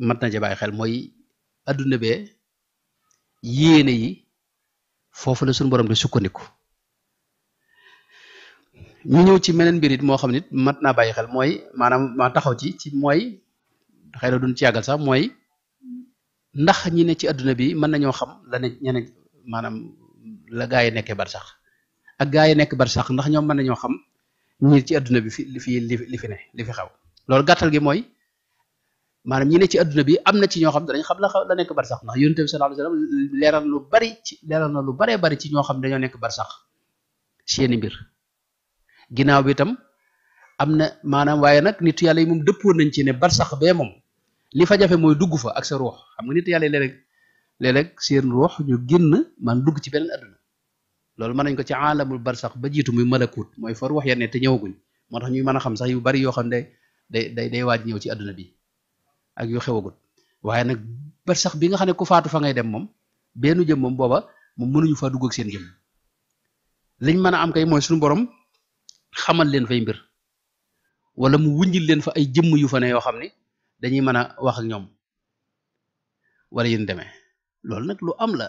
mat na ci bàyyi xel mooy adduna bee yéene yi foofu la suñu borom di sukkandiku ñu ñëw ci meneen mbir it moo xam nit mat naa bàyyi xel mooy maanaam ma taxaw ci mooy xëy na duñ ci yàggal sax mooy ndax ñi ne ci adduna bi mën nañoo xam la ne ñeneen maanaam la gaa yi nekkee barsax ak gaa yi nekk barsax ndax ñoom mën nañoo xam ñi ci adduna bi li fi xew loolu gàttal gi mooy maanaam ñi ne ci adduna bi am na ci ñoo xam danañ xam la nekk barsax ndax yonent bi sallallahu alayhi wasallam leeral na lu baree bari ci ñoo xam dañoo nekk barsax seeni mbir ginnaaw bi itam am na maanaam waaye nag nit yàlla yi moom dëppoon nañ ci ne barsax bee moom li fa jafe mooy dugg fa ak sa ruux xam nga nit yàlla yi léeg-léeg seen ruux ñu génn man dugg ci beneen adduna loolu mën nañ ko ci alamul barsax ba jiitu muy malakut mooy fa ruux ya ne te ñëwaguñ moo tax ñuy mën a xam sax yu bari yoo xam ne day waaj ñëw ci adduna bi ak yu xewagut waaye nag barsax bi nga xam ne ku faatu fa ngay dem moom benn jëm moom booba moom mënuñu faa dugg ak seen jëm liñ mën a am kay mooy suñu borom xamal leen fay mbir wala mu wuññil leen fa ay jëmm yu fa ne yoo xam ne dañuy mën a wax ak ñoom wala yéen demee loolu nag lu am la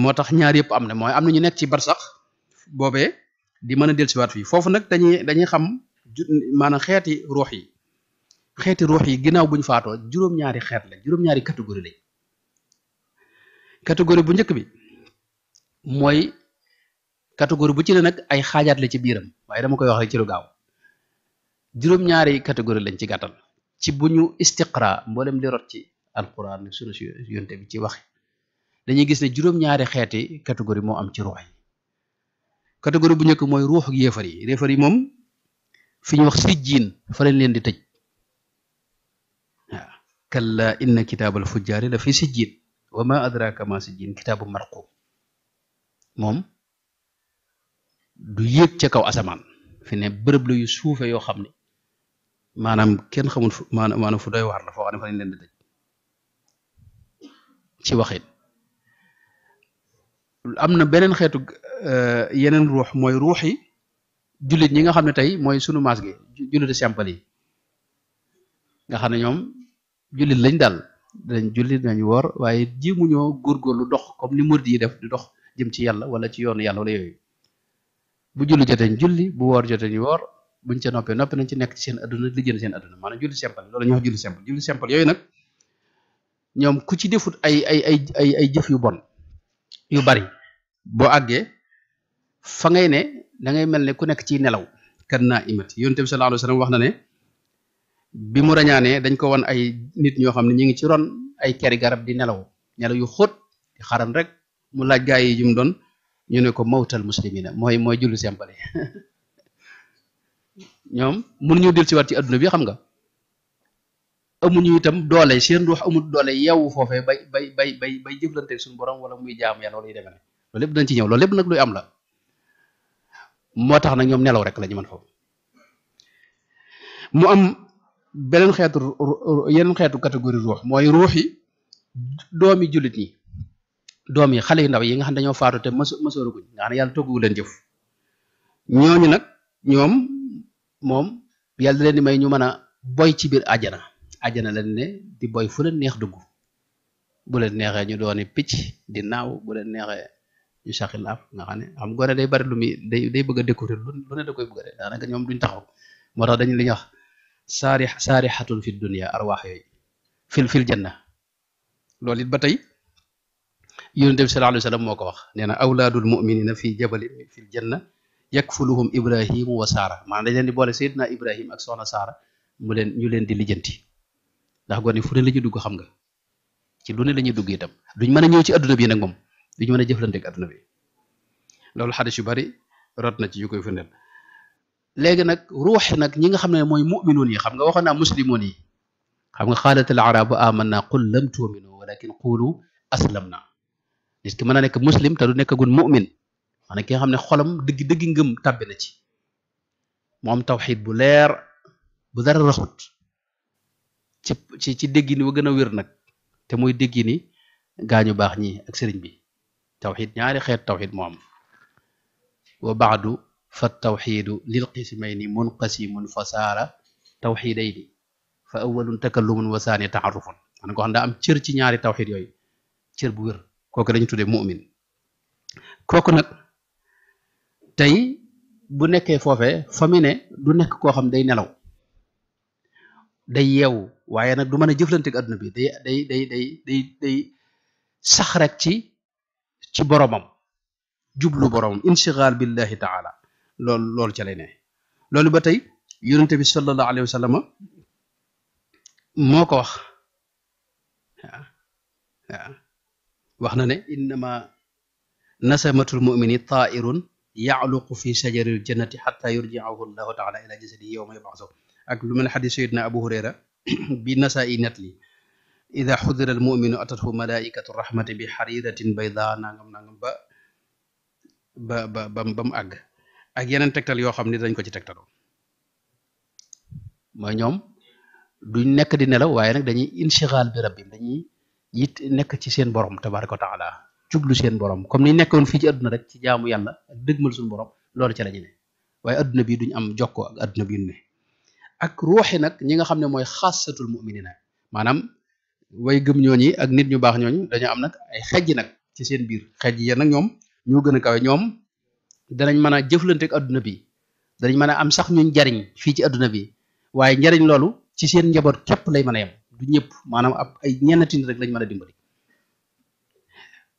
moo tax ñaar yëpp am na mooy am na ñu nekk ci barsax boobee di mën a dellusiwaat fii foofu nag dañuy xam maanaam xeeti ruux yi xeeti ruux yi ginnaaw buñ faatoo juróom-ñaari xeet la juróom-ñaari catégorie lañ catégorie bu njëkk bi mooy catégorie bu ci ne nag ay xaajaat la ci biiram waaye dama koy wax rek ci lu gaaw juróom-ñaari catégorie lañ ci gàttal ci bu ñu istiqra mboolem li rot ci alquran sunu si yonte bi ci waxe dañuy gis ne juróom-ñaari xeeti catégorie moo am ci ruux yi catégorie bu njëkk mooy ruux ak yéefar yi moom fi ñu wax sijjiin fa lañ leen di tëj waaw kalla inna kitaabal fujjaari la fi sijjiin wa ma adraka ma sijjiin kitaabu marqum moom du yéeg ca kaw asamaan fi ne bërëb la yu suufe yoo xam ne maanaam kenn xamul fu maanaam fu doy waar la foo xam ne fa lañ leen di tëj ci waxin am na beneen xeetu yeneen ruux mooy ruux yi jullit ñi nga xam ne tey mooy sunu maas gi jullit simple yi nga xam ne ñoom jullit lañ daal dañ jullit nañ woor waaye jéemuñoo góorgóorlu dox comme ni murid yi def di dox jëm ci yàlla wala ci yoonu yàlla wala yooyu bu julli jotee ñu julli bu woor jotee ñu woor buñ ca noppi nañ ci nekk ci seen adduna li jënd seen adduna maanaam julli simple loolu ñuy wax julli simple yooyu nag ñoom ku ci defut ay jëf yu bon yu bari boo àggee fa ngay ne da ngay mel ne ku nekk ci nelaw kan naa imati yonent bi sallallahu alayhi wasallam wax na ne bi mu rañaanee dañ ko won ay nit ñoo xam ne ñu ngi ci ron ay keri garab di nelaw yu xóot di xaran rek mu laaj gaa yi jum doon ñu ne ko mawtal muslimina mooy julli simple ñoom mënuñu del ci waat ci adduna bi xam nga amuñu itam doole seen ruux amul doole yeewu foofee bay jëflanteeg suñu borom wala muy jaam yàlla wala yu demee ne loolu lépp dañ ci ñëw loolu lépp nag luy am la moo tax nag ñoom nelaw rek la ñu mën foofu mu am beneen yeneen xeetu catégorie ruux mooy ruux yi doomi jullit ñi doom yi xale yu ndaw yi nga xam ne dañoo faatu te mësooraguñ nga xam ne yàlla toggu leen jëf ñooñu nag ñoom moom yàlla da leen di may ñu mën a boy ci biir àjjana lañ ne di boy fu leen neex dugg bu leen neexee ñu dooni picc di naaw bu leen neexee ñu saxi laaf nga xam ne xam gone day bari lu muy day bëgg a découvrir lu ne da koy bëgg a de daanaka ñoom duñ taxaw moo tax dañu li ñuy wax saarixatun fi dunya arwaax yooyu fil janna loolu it ba tey yonent bi sallallahu alayhi wa sallam moo ko wax nee na awlaadul muminina fi jabalin fil janna yakfuluhum ibrahimu wa saara maanaam dañ leen di boole Seydina Ibrahim ak soxna Saara ñu leen di lijjanti ndax gone fu ne la ñu dugg xam nga ci lu ne la ñuy dugg itam duñ mën a ñëw ci adduna bi nag moom duñu mën a jëflanteeg adduna bi loolu xadis yu bari rot na ci yu koy firndeel léegi nag ruuxi nag ñi nga xam ne mooy muminuun yi xam nga waxoon naa muslimoon yi xam nga xaalat al arabu amanna qul lam tuuminu walakin qulu aslamna nit ki mën a nekk muslim te du nekkagul mumin maanaam ki nga xam ne xolam dëgg ngëm tàbbi na ci mu am tawxid bu leer bu dara raxut ci déggini wa gën a wér nag te muy déggini gaañu baax ñi ak sëriñ bi tawxid ñaari xeet tawxid moo am wa baadu fa tawxidu lil qismayni munqasimun fa saara tawxidayni fa awalun takallumun wa saani taarufun maanaam ko xam daa am cër ci ñaari tawxid yooyu cër bu wér kooku dañu tuddee mu'min kooku nag tey bu nekkee foofee fa mu ne du nekk koo xam day nelaw day yeewu waaye nag du mën a jëflanteeg adduna bi day sax rek ci boromam jublu boromam inchigal billahi taala loolu ca lay ne loolu ba tey yonente bi sallallahu alayhi wa sallam moo ko wax wax na ne innama nasamatul mumini tairun yaaluqu fi shajaril jannati xata yurjiahu allahu taala ila jasadihi yowma yab'asu ak lu mel ne xadis sayidna abu hurayra bi nasaa i net li ida xudira al muminu atathu malaikatu rahmati bi xariratin bayda nangam ba mu àgg ak yeneen tegtal yoo xam ne dañ ko ci tegtaloo mooy ñoom duñ nekk di nelaw waaye nag dañuy inchigal bi rabbim dañuy it nekk ci seen borom tabaraka wa taala jublu seen borom comme ni nekkoon fii ci adduna rek ci jaamu yàlla ak dëgmal suñu borom loolu ca la ñu ne waaye adduna bi duñ am jokkoo ak adduna bi ne ak ruuxi nag ñi nga xam ne mooy xaasatul muminina maanaam way gëm ñooñi ak nit ñu baax ñooñu dañoo am nag ay xejj nag ci seen biir xejj ya nag ñoom ñoo gën a kawe ñoom danañ mën a jëflante ak adduna bi danañ mën a am sax ñuñ jariñ fii ci adduna bi waaye njariñ loolu ci seen njaboot képp lay mën a yem du ñëpp maanaam ab ay ñennati nit rek lañ mën a dimbali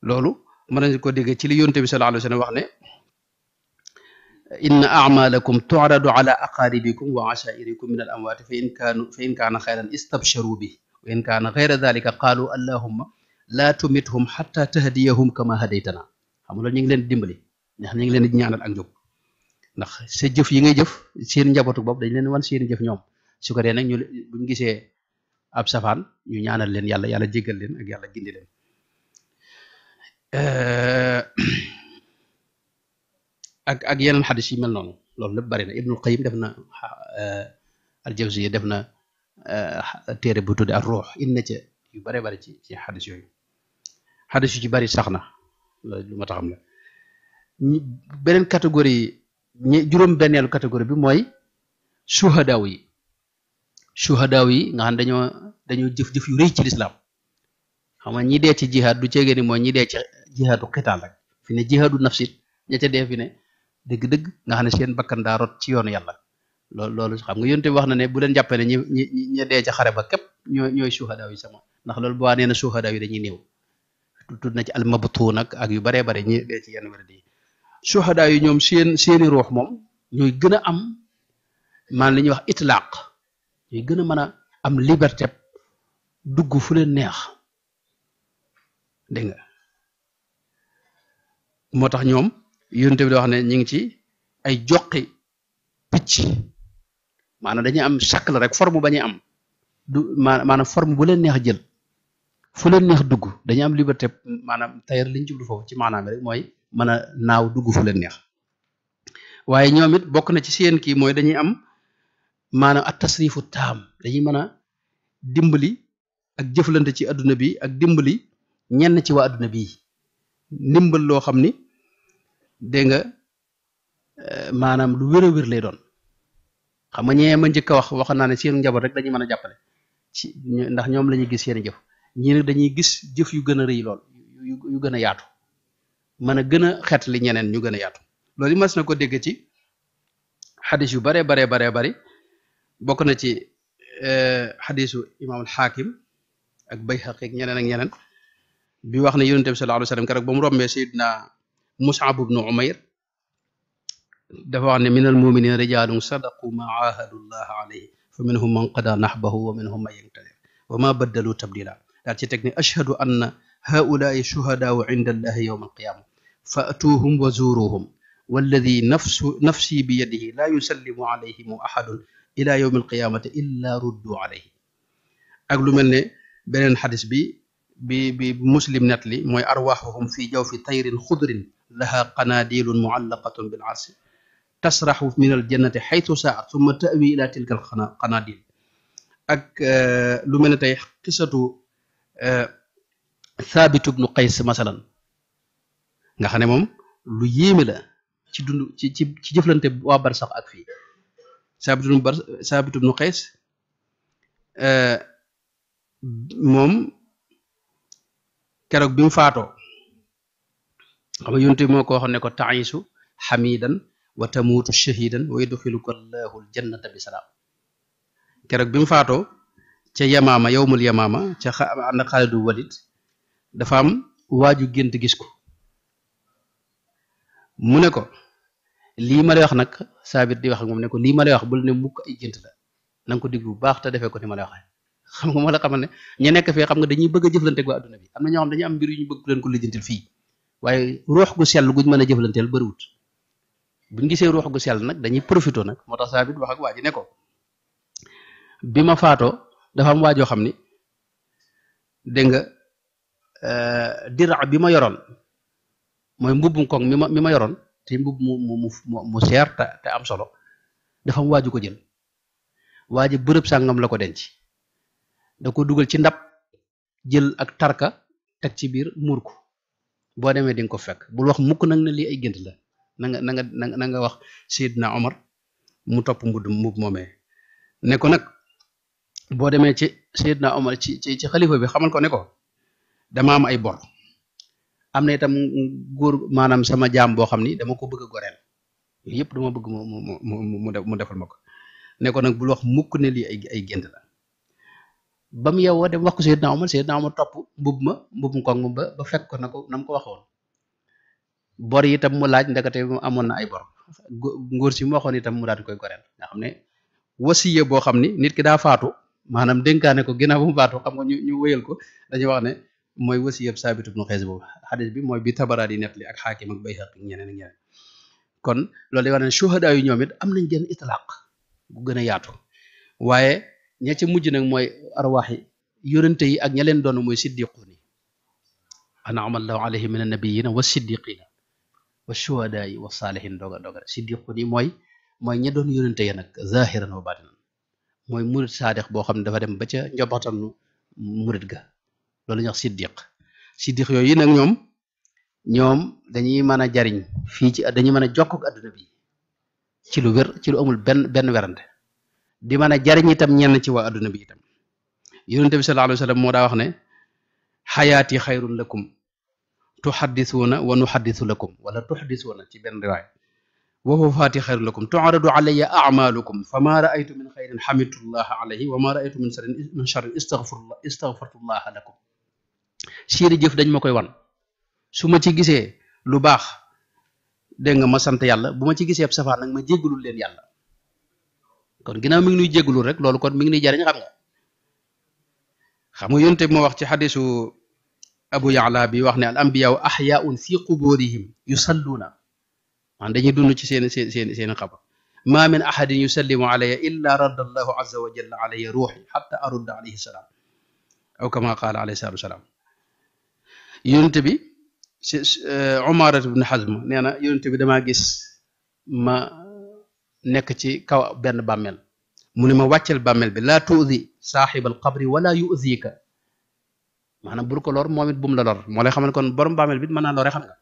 loolu mën nañ ko déggee ci li yonte bi sallallahu alayhi wa sallam wax ne inna a'malakum tu'radu ala aqaribikum wa ashairikum min al amwaati fa in kaana xayran istabsharu bi wa in kaana xayra dalika qaalu allahumma laa tumithum xatta tahdiyahum kama hadaytana xam nga loolu ñu ngi leen di dimbali ndax ñu ngi leen di ñaanal ak njub ndax sa jëf yi ngay jëf seen njabootu bopp dañ leen wan seen jëf ñoom su ko dee nag ñu buñ gisee ab safaan ñu ñaanal leen yàlla jéggal leen ak yàlla gindi leen ak yeneen xadis yi mel noonu loolu lépp bari na Ibnul Qayyim def na al-Jawziyya def na téere bu tudde ak ruux inna ca yu bare bari ci xadis yooyu xadis yu ci bari sax na loolu lu ma taxam la beneen catégorie juróom benneelu catégorie bi mooy suhadaaw yi nga xam dañoo jëf-jëf yu rëy ci lislaam xam nga ñi dee ci jihaad du ceegee ni mooy ñi dee ci jihaadu xitaal rek fi ne jihaadu nafsit ña ca dee fi ne dëgg-dëgg nga xam ne seen bakkan daa rot ci yoonu yàlla loolu xam nga yonte wax na ne bu leen jàppee ne ñi dee ca xare ba képp ñooy suhadaaw yi sama ndax loolu bu waa nee na suhadaaw yi dañuy néew tudd na ci almabtuun ak yu baree bare ñi dee ci yenn wéradi yi suhadaaw yi ñoom seeni ruux moom ñooy gën a am maanaam li ñuy wax itlaaq ñooy gën a mën a am liberté dugg fu leen neex dégg nga moo tax ñoom yonte bi da wax ne ñu ngi ci ay joqi picc maanaam dañuy am shakl rek forme ba ñuy am du maanaam forme bu leen neex jël fu leen neex dugg dañuy am liberté maanaam tayar liñ jublu foofu ci maanaam rek mooy mën a naaw dugg fu leen neex waaye ñoom it bokk na ci seen kii mooy dañuy am maanaam ak tasrifu taam dañuy mën a dimbali ak jëflante ci adduna bi ak dimbali ñenn ci waa adduna bi ndimbal loo xam ni dégg nga maanaam lu wér a wér lay doon xam nga ñee ma njëkk a wax naa ne seen njaboot rek dañuy mën a jàppale ci ndax ñoom la ñuy gis seen jëf ñii nag dañuy gis jëf yu gën a rëy lool yu gën a yaatu mën a gën a xeetli ñeneen ñu gën a yaatu loolu mas na ko dégg ci xadis yu bare bari bokk na ci xadisu imaamul xaakim ak Bayhaqi ak ñeneen bi wax ne yonente bi sallallahu alayhi wa sallam keroog ba mu rombee Seydina Mus'ab ibnu Umayr dafa wax ne minal muminina rijalun sadaqu ma ahadu llah alayhi fa minhum man qada nahbahu wa minhum man yantadir wa ma baddalu tabdila daal ci teg ne ashhadu anna haulaai shuhadaau inda allahi yawma alqiyama fa atuuhum wa zuuruhum walladi nafsi bi yadihi la yusallimu alayhim ahadun ila yawmi alqiyamati illa ruddu alayhi ak lu mel ne beneen xadis bi muslim net li mooy arwaxuhum fi jawfi tayrin xudrin laha qanadilun muallaqatun bil arsi tasraxu min aljannati xaytu saat summa tawi ila tilka alqanadil ak lu mel ne tey xisatu Thabit ibnu Qays masalan nga xam ne moom lu yéeme la ci dund ci jëflante waa barsax ak fii Thabit ibnu Qays moom keroog bi mu faatoo xam nga yonte moo ko waxoon ne ko taisu xamidan wa tamuutu shahidan wa yudxiluka allahu aljannata bi salaam keroog bi mu faatoo ca yamaama yowmul yamaama ca ànd ak Xaalidu Walid dafa am waaju gént gis ko mu ne ko lii ma lay wax nag Saabit di wax ak moom ne ko lii ma lay wax bul ne mukk ay gént la na nga ko diglu bu baax te defee ko ni ma lay waxee xam nga moo la xamal ne ñu nekk fee xam nga dañuy bëgg a jëflante ak waa adduna bi am na ñoo xam dañuy am mbir yu ñu bëgg leen ko lijjantil fii waaye ruux gu sell guñ mën a jëflanteel bëriwut buñ gisee ruux gu sell nag dañuy profité nag moo tax Saabit wax ak waa ji ne ko bi ma faatoo dafa am waajoo xam ni dégg nga dira bi ma yoroon mooy mbubbum koŋ mi ma yoroon te mbubb mu seer te am solo dafa am waaju ko jël waa ji bërëb sàngam la ko denc da ko dugal ci ndab jël ak tarka teg ci biir muur ko boo demee di nga ko fekk bul wax mukk nag ne lii ay gént la na nga wax Seydina Omar mu topp mbubb moomee ne ko nag boo demee ci Seydina Omar ci xalifa bi xamal ko ne ko dama am ay bor am na itam góor maanaam sama jaam boo xam ni dama ko bëgg a goreel yooyu yëpp dama bëgg mu defal ma ko ne ko nag bul wax mukk ne lii ay gént la ba mu yeewoo dem wax ko Seydina Omar topp mbubum koŋ ba fekk ko na ko nam ko waxoon bor yi itam mu laaj ndekete mu amoon na ay bor nguur si mu waxoon itam mu daal di koy goreel nga xam ne wasiye boo xam ni nit ki daa faatu maanaam dénkaane ko ginnaaw bu mu faatu xam nga ñu wéyal ko dañuy wax ne mooy wasiyeb Saabit ibnu Qays boobu xadis bi mooy bi Tabaraani nettali ak Xaakim ak Bayhaqi ak ñeneen ak ñeneen kon loolu day wax ne suhadaa yu ñoom it am nañ genn itlaq bu gën a yaatu waaye ña ca mujj nag mooy arwaax yi yonente yi ak ña leen doon mooy siddiquun yi an'ama allahu alayhim min annabiyina wa siddiqina wa shuhadaa yi wa saalihin doga siddiquun yi mooy ña doon yonente ya nag zahiran wa batinan mooy murid saadix boo xam ne dafa dem ba ca njobaxtanu murid ga loolu ñuy wax siddiq yooyu nag ñoom dañuy mën a jariñ fii ci dañuy mën a jokk ak adduna bi ci lu wér ci lu amul benn werante di mën a jariñ itam ñenn ci waa adduna bi itam yonente bi sallallahu alayhi wa sallam moo daa wax ne xayaati xayrun lakum tuxaddisuuna wa nuxaddisu lakum wala tuxdisuuna ci benn riwaay wa wafaati xayrun lakum tu'radu alayya a'malukum fama ra'aytu min xayrin xamidtullaha alayhi wa ma ra'aytu min sharrin istaghfartullaha lakum seeni jëf dañ ma koy wan su ma ci gisee lu baax dégg nga ma sant yàlla bu ma ci gisee ab safaan nag ma jéggalul leen yàlla kon ginnaaw mi ngi nuy jéggalul rek loolu kon mi ngi nuy jariñ xam nga yonte bi moo wax ci xadisu Abu Ya'la bi wax ne al anbiyaa ahyaa'un fi quburihim yusalluuna man dañuy dund ci seen xabar ma min ahadin yusallimu alayya illa radda allahu azza wa jalla alayya ruuxi xatta arudda alayhi salaam aw kama qaala alayhi salaatu wasalaam yonte bi Umaara ibn Hazm nee na yonte bi damaa gis ma nekk ci kaw benn bàmmeel mu ne ma wàccel bàmmeel bi laa tuuzi saaxibal qabri wala yuuzika maanaam bul ko lor moom it bu mu la lor moo lay xam ne kon borom bàmmeel bi mën naa lore xam nga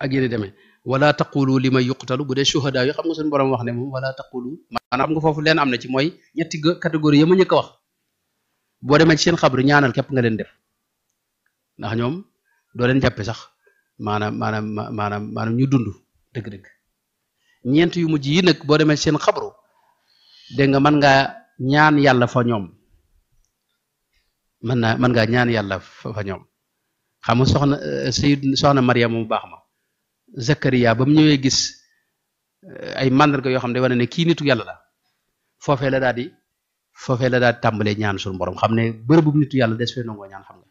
ak yéen demee wala taqulu li may yuqtalu bu dee shuhada yi xam nga suñu borom wax ne moom wala taqulu maanaam xam nga foofu leen am na ci mooy ñetti catégorie yi ma njëkk a wax boo demee ci seen xabru ñaanal képp nga leen def ndax ñoom doo leen jàppe sax maanaam ñu dund dëgg-dëgg ñeent yu mujj yi nag boo demee ci seen xabru dégg nga mën ngaa ñaan yàlla fa ñoom mën ngaa ñaan yàlla fa ñoom xam nga soxna Mariam mu baax ma Zakariya ba mu ñëwee gis ay màndarga yoo xam ne wane ne kii nitu yàlla la foofee la daal di tàmbalee ñaan suñu borom xam ne bërëbu nitu yàlla des fee nangoo ñaan xam nga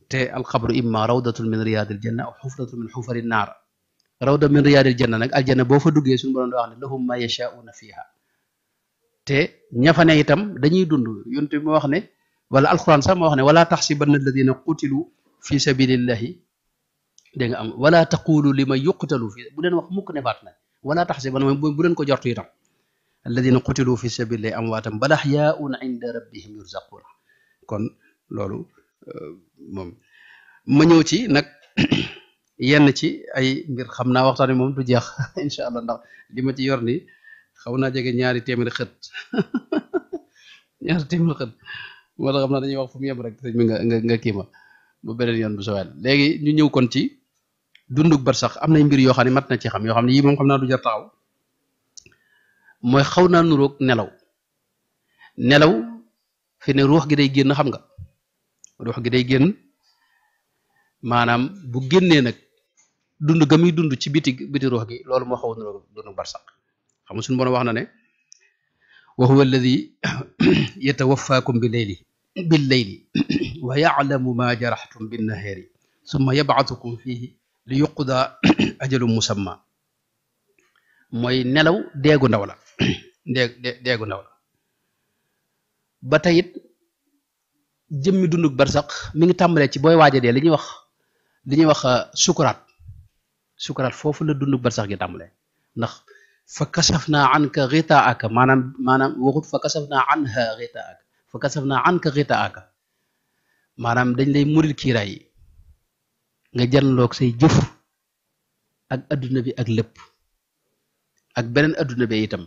te alxabru imma rawdatun min riyadil janna aw xufratun min xufari naar rawda min riyadil janna nag aljanna boo fa duggee suñu borom da wax ne lahum ma yashaa'una fiha te ña fa ne itam dañuy dund yonte bi ma wax ne wala alquran sax ma wax ne wala taxsibanna alladina qutilu fi sabilillahi dégg nga am wala taqulu li man yuqtalu fi bu leen wax mukk ne faat na wala taxsibanna bu leen ko jortu itam alladina qutilu fi sabilillahi amwaatan bal ahyaa'un inda rabbihim yurzaquna kon loolu moom ma ñëw ci nag yenn ci ay mbir xam naa waxtaan wi moom du jeex incha allah ndax li ma ci yor ni xaw naa jege ñaari téeméeri xët moo tax xam naa dañuy wax fu mu yem rek sëñ bi nga kii ma bu beneen yoon bu sowel léegi ñu ñëw kon ci dunduk barsax am nay mbir yoo xam ne mat na ci xam yoo xam ne yii moom xam naa du jar taxaw mooy xaw naa nuroog nelaw fi ne ruux gi day génn xam nga ruux gi day génn maanaam bu génnee nag dund ga muy dund ci biti ruux gi loolu moo xaw a nuroog dunduk barsax xam nga suñu borom wax na ne wa huwa alladi yatawaffaakum bil layli wa ya'lamu ma jaraxtum bin nahaari summa yab'athukum fihi li yuqda ajalum musamma mooy nelaw deegu ndaw la deegu ndaw la ba tey it jëmmi dunduk barsax mi ngi tàmbalee ci booy waaja dee li ñuy wax sukuraat foofu la dunduk barsax gi tàmbalee ndax fa kasafnaa anka ghitaa'aka maanaam waxut fa kasafnaa anha ghitaa'aka fa kasafnaa anka ghitaa'aka maanaam dañ lay muril kiiraay yi nga janloog say jëf ak adduna bi ak lépp ak beneen adduna bi itam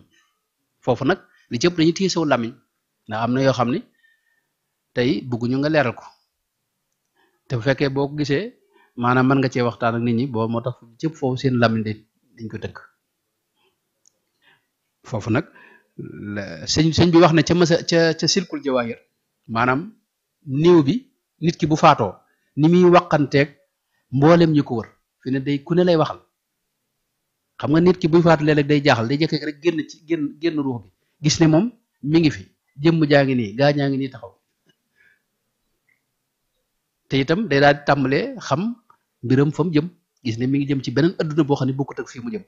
foofu nag li ci ëpp dañuy téye saw làmmiñ ndax am na yoo xam ni tey bëgguñu nga leeral ko te bu fekkee boo ko gisee maanaam mën nga cee waxtaan ak nit ñi boo moo tax ci ëpp foofu seen làmmiñ dañ ko tënk foofu nag sëñ bi wax na ca masa ca silkul jawaahir maanaam néew bi nit ki bu faatoo ni muy waqanteeg mboolem ñi ko wër fi ne day ku ne lay waxal xam nga nit ki buy faatu léeg-léeg day jaaxal day jëkk rek génn ruux bi gis ne moom mi ngi fi jëmm jaa ngi nii gaa ñaa ngi nii taxaw te itam day daal di tàmbalee xam mbiram fa mu jëm gis ne mi ngi jëm ci beneen adduna boo xam ne bokkut ak fii mu jëm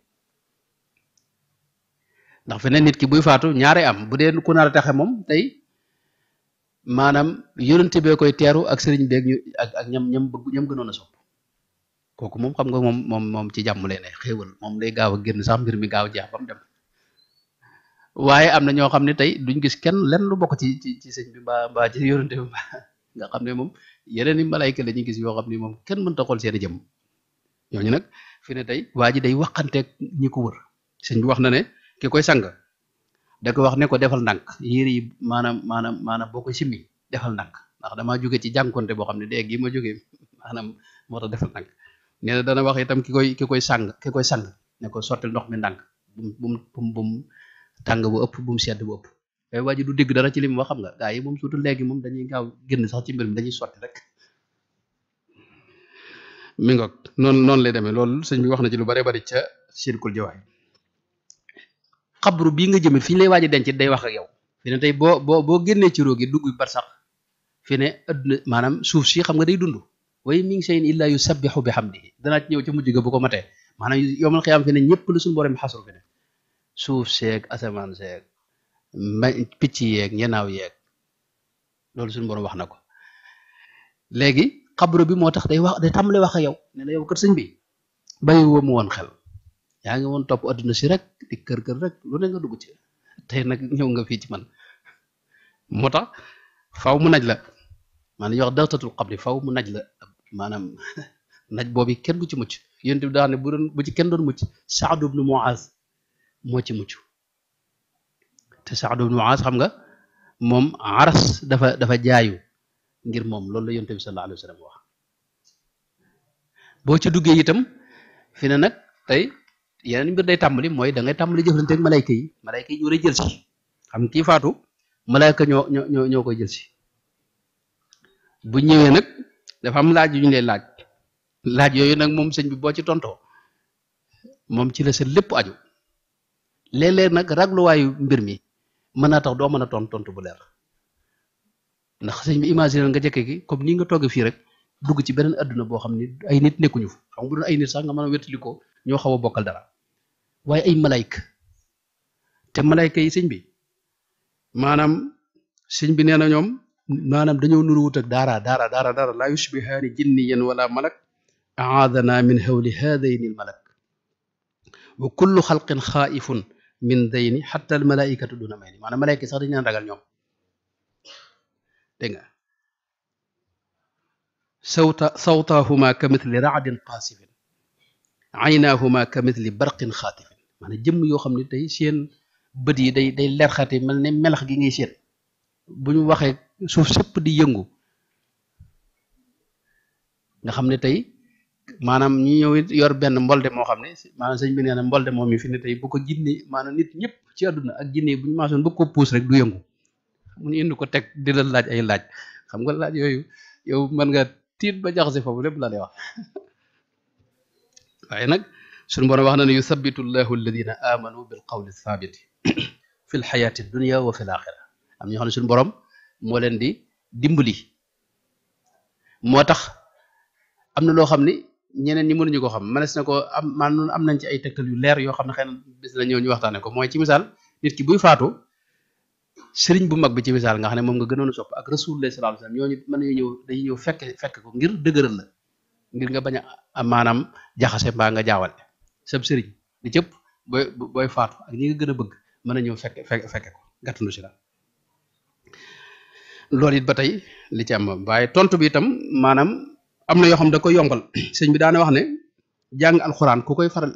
ndax fi ne nit ki buy faatu ñaare am bu dee ku nar a taxe moom tey maanaam yonente bee koy teeru ak sëriñ beeg ñu ak ñam bëgg ñam gënoon a sopp kooku moom xam nga moom ci jàmm lay ne xéewal moom day gaaw a génn sax mbir mi gaaw jeex ba mu dem waaye am na ñoo xam ne tey duñ gis kenn lenn lu bokk ci sëñ bi mbaa ci yonente bi nga xam ne moom yeneen i malayka la ñuy gis yoo xam ne moom kenn mënta xool seen i jëm ñooñu nag fi ne tey waa ji day waxanteeg ñi ko wër sëñ bi wax na ne ki koy sang da ko wax ne ko defal ndànk yére yi maanaam boo koy simmi defal ndànk ndax damaa jóge ci jànkonte boo xam ne dégg gi ma jógee maanaam moo tax defal ndànk nee na dana wax itam ki koy sang ne ko sottil ndox mi ndànk bum tàng bu ëpp bu mu sedd bu ëpp waaye waa ji du dégg dara ci li mu wax xam nga gaa yi moom surtout léegi moom dañuy gaaw génn sax ci mbir mi dañuy sotti rek mi ngoog noonu lay demee loolu sëñ bi wax na ci lu bare bari ca sirkul jawaay xabru bii nga jëmit fi ñu lay waaj a denc day wax ak yow fi ne tey boo génnee ci róog yi dugg bar sax fi ne adduna maanaam suuf si xam nga day dund way mi ngi seen illa yusabbihu bi hamdihi danaa ci ñëw ca mujj ga bu ko matee maanaam yowmal xiyaam fi ne ñëpp la suñu borom xasru fi ne suuf seeg asamaan seeg picc yeeg ñenaaw yeeg loolu suñu borom wax na ko léegi xabru bi moo tax day tàmbale wax ak yow ne la yow kër sëñ bi bàyyi woo mu woon xel yaa ngi woon topp adduna si rek di kër rek lu ne nga dugg ci tey nag ñëw nga fii ci man moo tax faw mu naj la maanaam ñu wax dawtatul xabri faw mu naj la maanaam naj boobu kenn du ci mucc yéen bi daa ne bu ci kenn doon mucc Saad ibnu Muaz moo ci mucc te Saad ibnu Muaz xam nga moom aras dafa jaayu ngir moom loolu la yonent bi sallallahu alayhi wa sallam wax boo ci duggee itam fi ne nag tey yeneen mbir day tàmbali mooy da ngay tàmbali jëflante ak malayka yi ñoo lay jël si xam kii faatu malayka ñoo koy jël si bu ñëwee nag dafa am laaj yu ñu lay laaj yooyu nag moom sëñ bi boo ci tontoo moom ci la sa lépp aju léeg-léeg nag ragluwaayu mbir mi mën naa tax doo mën a tontu bu leer ndax sëñ bi imaginer nga jëkke ki comme nii nga toogee fii rek dugg ci beneen adduna boo xam ne ay nit nekkuñu fa xam nga bu doon ay nit sax nga mën a wétali ko ñoo xaw a bokkal dara waaye ay malayka te malayka yi sëñ bi maanaam sëñ bi nee na ñoom maanaam dañoo nuruwut ak dara laa yushbihaani jinniyan wala malak aadana min hawli haadayni al malak wa kullu xalqin xaaifun min dayni xatta al malaikatu duna may ni maanaam malayka sax dañu leen ragal ñoom dégg nga sawtaahuma ka mithli raadin qaasifin aynaahuma ka mithli barqin xaatifin maanaam jëmm yoo xam ne tey seen bët yi day lerxate mel ne melax gi ngay seen bu ñu waxee suuf sëpp di yëngu nga xam ne tey maanaam ñu ñëw yor benn mbolde moo xam ne maanaam sëñ bi nee na mbolde moom mi fi ne tey bu ko jinne maanaam nit ñëpp ci àdduna ak jinne bu ñu maasoon bëgg ko puus rek du yëngu mu ñu indi ko teg di la laaj ay laaj xam nga laaj yooyu yow mën nga tiit ba jaxase foofu lépp la lay wax waaye nag suñu borom wax na ne yuthabitu llahu alladina amanu bil qawli thabiti fi l xayaati dunia wa fi l axira am ñoo xam ne suñu borom moo leen di dimbali moo tax am na loo xam ni ñeneen ñi mënuñu ko xam mënees na ko am nañ ci ay tegtal yu leer yoo xam ne xëy na bis na ñëw ñu waxtaane ko mooy ci misaal nit ki buy faatu sëriñ bu mag bi ci misaal nga xam ne moom nga gënoon a sopp ak rasulullah sallallahu alayhi wasallam ñooñu mën nañu ñëw dañuy ñëw fekk ko ngir dëgëral la ngir nga bañ a maanaam jaxase mbaa nga jaawale sab sëriñ di cëpp booy faatu ak ñi nga gën a bëgg mën a ñëw fekke ko gàttandu si la loolu it ba tey li ci am waaye tontu bi itam maanaam am na yoo xam da koy yombal sëñ bi daana wax ne jàng alxuraan ku koy faral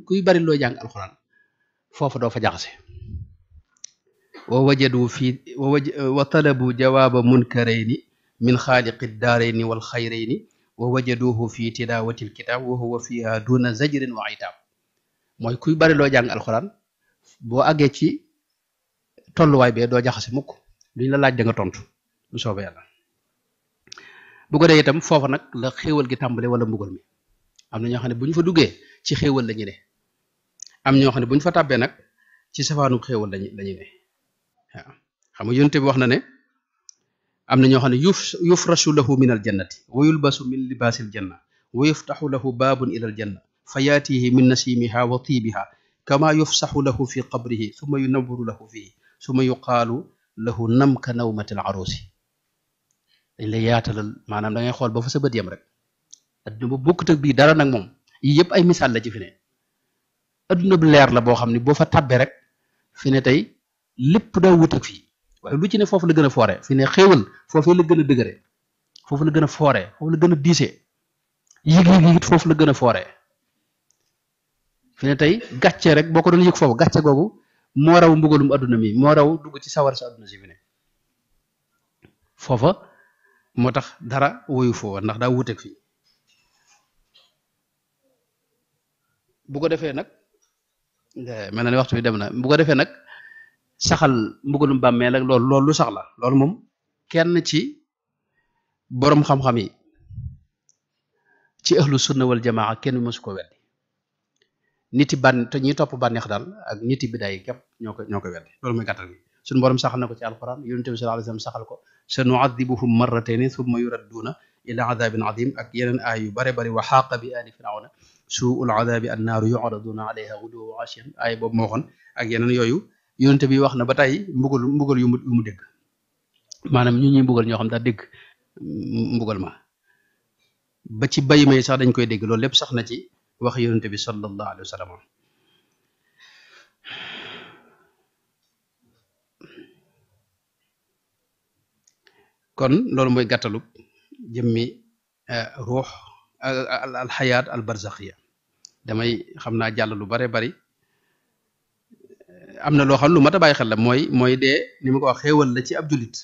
kuy bari looy jàng alxuraan foofu doo fa jaxase wa talabu jawaaba munkarayni min xaaliqi daarayni wal xayrayni wa wajaduhu fi tilawati alkitab wa huwa fiha duna zajrin wa itab mooy kuy bari loo jàng alxuraan boo àggee ci tolluwaay bee doo jaxase mukk duñ la laaj da nga tontu bu soobee yàlla bu ko dee itam foofa nag la xéewal gi tàmbale wala mbugal mi am na ñoo xam ne bu ñu fa duggee ci xéewal la ñu ne am ñoo xam ne bu ñu fa tàbbee nag ci safaanu xéewal lañu ne waaw xam nga yonent bi wax na ne am na ñoo xam ne yufrashu lahu min al jannati wa yulbasu min libaasil janna wa yuftaxu lahu baabun ila al janna fa yaatihi min nasimiha wa tiibiha kama yufsaxu lahu fi qabrihi summa yunawwaru lahu fihi summa yuqaalu lahu nam ka nawmati al arusi dañ lay yaatalal maanaam da ngay xool ba fa sa bët yam rek adduna ba bokkut ak bii dara nag moom yii yëpp ay misaal la ci fi ne adduna bu leer la boo xam ne boo fa tabbee rek fi ne tey lépp daa wut ak fii waaye lu ci ne foofu la gën a foore fi ne xéewal foofee la gën a dëgëre foofu la gën a foore foofu la gën a diisee yëg-yëg it foofu la gën a foore fi ne tey gàcce rek boo ko doon yëg foofu gàcce googu moo raw mbugalum adduna mi moo raw dugg ci sawar sa adduna si fi ne foofa moo tax dara woyu foofa ndax daa wuteeg fii bu ko defee nag mel na ni waxtu bi dem na bu ko defee nag saxal mbugalum bàmmeel ak loolu lu sax la loolu moom kenn ci boroom xam-xam yi ci ahlu sunna wal jamaa kenn mësu ko weddi niti bànn te ñi topp bànneex daal ak niti bidaay képp ñoo ko weddi loolu mooy gàttal gi suñu borom saxal na ko ci alquran yonent bi sallallahu alayhi wasallam saxal ko sa nu'adhibuhum marratayni thumma yuradduuna ila adabin adim ak yeneen aay yu bare bari wa xaaqa bi ali firawna suul adabi annaaru yu'raduna alayha ghuduwwan wa ashiyan aay boobu moo xoon ak yeneen yooyu yonent bi wax na ba tey mbugal yu mu dégg maanaam ñu ñuy mbugal ñoo xam daa dégg mbugal ma ba ci bay may sax dañ koy dégg loolu lépp sax na ci wax yonent bi sallallahu alayhi wa sallam kon loolu mooy gàttalub jëmmi ruux al xayaat al barzaxiya damay xam naa jàll lu bare bari am na loo xam lu mat a bàyyi xel la mooy dee ni ma ko wax xéewal la ci ab jullit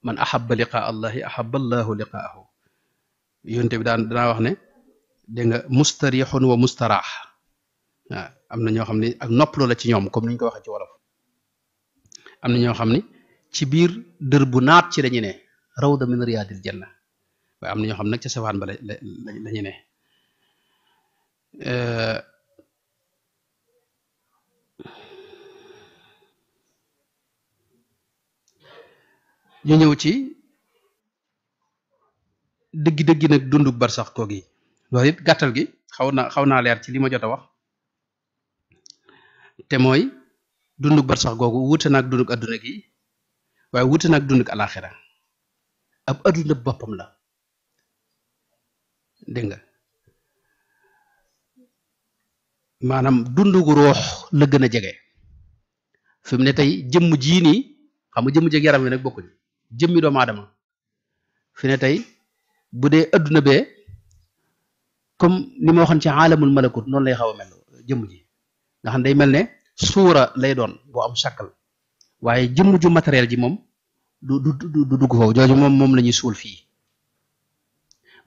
man ahabba liqaa allahi ahabba allahu liqaahu yonte bi danaa wax ne dégg nga mustarixun wa mustaraax waaw am na ñoo xam ne ak noppaloo la ci ñoom comme ni ñu ko waxee ci wolof am na ñoo xam ne ci biir dër bu naat ci lañu ne rawda min riyaadil janna waaye am na ñoo xam nag ca safaan ba lañu ne ñu ñëw ci dëggi nag dundu barsax koog yi loolu it gàttal gi xaw naa leer ci li ma jot a wax te mooy dundu barsax googu wuute naag dunduk adduna gi waaye wuute naag dunduk alaxira ab adduna boppam la dégg nga maanaam dundugu roox la gën a jege fi mu ne tey jëmm jii nii xam nga jëmm jeg yaram wi nag bokkuñ jëmmi doomu aadama fi ne tey bu dee adduna bee comme ni ma waxoon ci aalamul malakut noonu lay xaw a mel jëmm ji nga xam day mel ne suura lay doon boo am shakkal waaye jëmm ju matériel ji moom du dugg foofu jooju moom la ñuy suul fii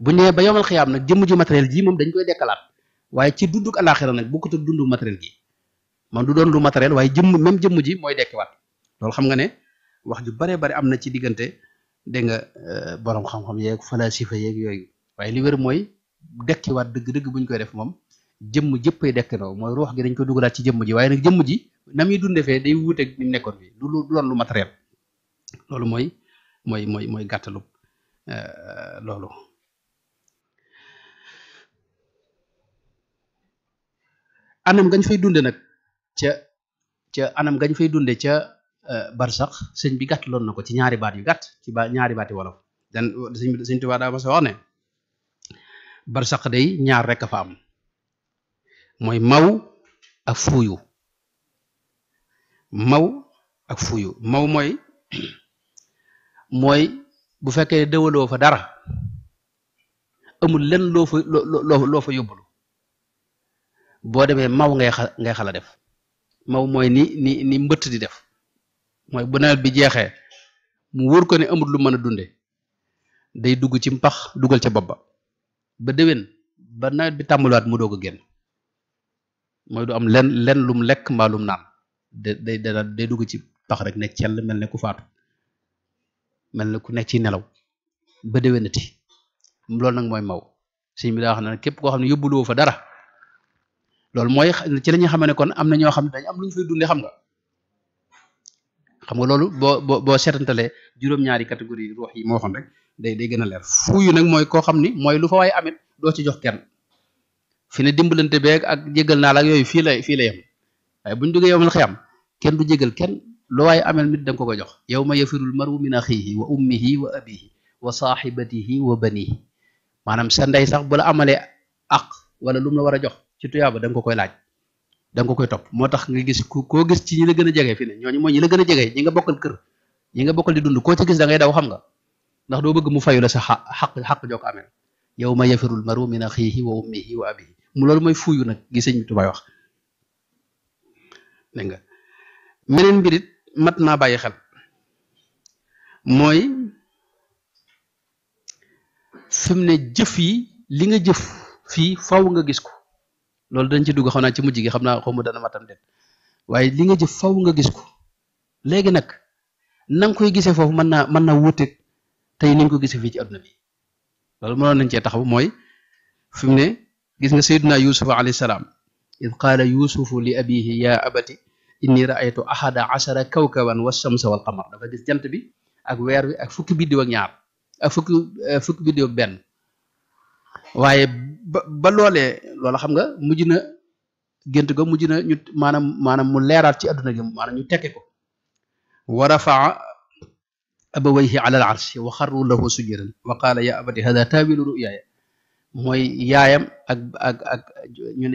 bu ñëwee ba yomal xiyaam nag jëmm ju matériel ji moom dañ koy dekkalaat waaye ci dunduk alaxira nag bokkut ak dundu matériel gi man du doon lu matériel waaye même jëmm ji mooy dekkiwaat loolu xam nga ne wax ju bare bari am na ci diggante dégg nga borom xam-xam yeeg falasifa yeeg yooyu waaye li wér mooy dekkiwaat dëgg-dëgg buñ koy def moom jëmm jëppay dekkandoo mooy ruux gi dañ koy dugalaat ci jëmm ji waaye nag jëmm ji na muy dunde fee day wuuteeg ni mu nekkoon fii du doon lu matériel loolu mooy gàttalu loolu anam gañ fay dunde nag ca anam gañ fay dunde ca barsax sëñ bi gàttaloon na ko ci ñaari baat yu gàtt ci ñaari baati wolof dan sëñ Tuubaa daa ma sa wax ne barsax day ñaar rekk a fa am mooy maw ak fuuyu maw mooy bu fekkee dëwaloo fa dara amul lenn loo fa yóbbulu boo demee maw ngay xala def maw mooy ni mbëtt di def mooy bu nawet bi jeexee mu wóor ko ne amul lu mën a dunde day dugg ci mpax dugal ca bopp ba déwén ba nawet bi tàmbaliwaat mu doog a génn mooy du am lenn lum lekk mbaa lum naan day dugg ci pax rek ne cell mel ne ku faatu mel ne ku nekk ci nelaw ba déwénati loolu nag mooy maw sëñ bi daa wax ne képp koo xam ne yóbbuloo fa dara loolu mooy ci la ñuy xamee ne kon am na ñoo xam ne dañ am lu ñu fay dundee xam nga loolu boo seetantalee juróom-ñaari catégorie ruux yi moo waxoon rek day gën a leer fuuyu nag mooy koo xam ni mooy lu fa waaye amit doo ci jox kenn fi ne dimbalante beeg ak jégal naa la ak yooyu fii la yem waaye buñ duggee yow mal xiyam kenn du jégal kenn lu waaye amel nit da nga ko jox yawma yafirul maru min axihi wa ummihi wa abihi wa saaxibatihi wa banihi maanaam sa ndey sax bu la amalee aq wala lu mu la war a jox ci tuyaaba da nga ko koy laaj da nga ko koy topp moo tax nga gis koo gis ci ñi la gën a jege fi ne ñooñu mooy ñi la gën a jege ñi nga bokkal kër ñi nga bokkal di dund koo ci gis da ngay daw xam nga ndax doo bëgg mu fayu la sa xaq joo ko amee yawma yafirul maru min axihi wa ummihi wa abihi mu loolu mooy fuuyu nag gi sëñ bi tubaay wax dégg nga meneen mbirit mat naa bàyyi xel mooy fi mu ne jëf yi li nga jëf fii faw nga gis ko loolu dañ ci dugg xam naa ci mujj gi xam naa xaw ma dana matam det waaye li nga jëf faw nga gis ko léegi nag na nga koy gisee foofu mën naa wuuteeg tey ni nga ko gisee fii ci adduna bi loolu mënoon nañ cee taxaw mooy fi mu ne gis nga sayyiduna yusufa alayhi salaam id qaala yusufu li abihi ya abati inni raaytu ahada ashara kawkaban wa shamsa wal qamar dafa gis jant bi ak weer wi ak fukki biddiw ak ñaar ak fukki biddiw ak benn waaye ba loolee loola xam nga mujj na gént ga mujj na ñu maanaam mu leeraat ci adduna gi maanaam ñu tekke ko wa rafaa abawayhi ala al arshi wa xarru lahu sujjadan wa qaala ya abati hada taawilu ruyaaya mooy yaayam ak ñu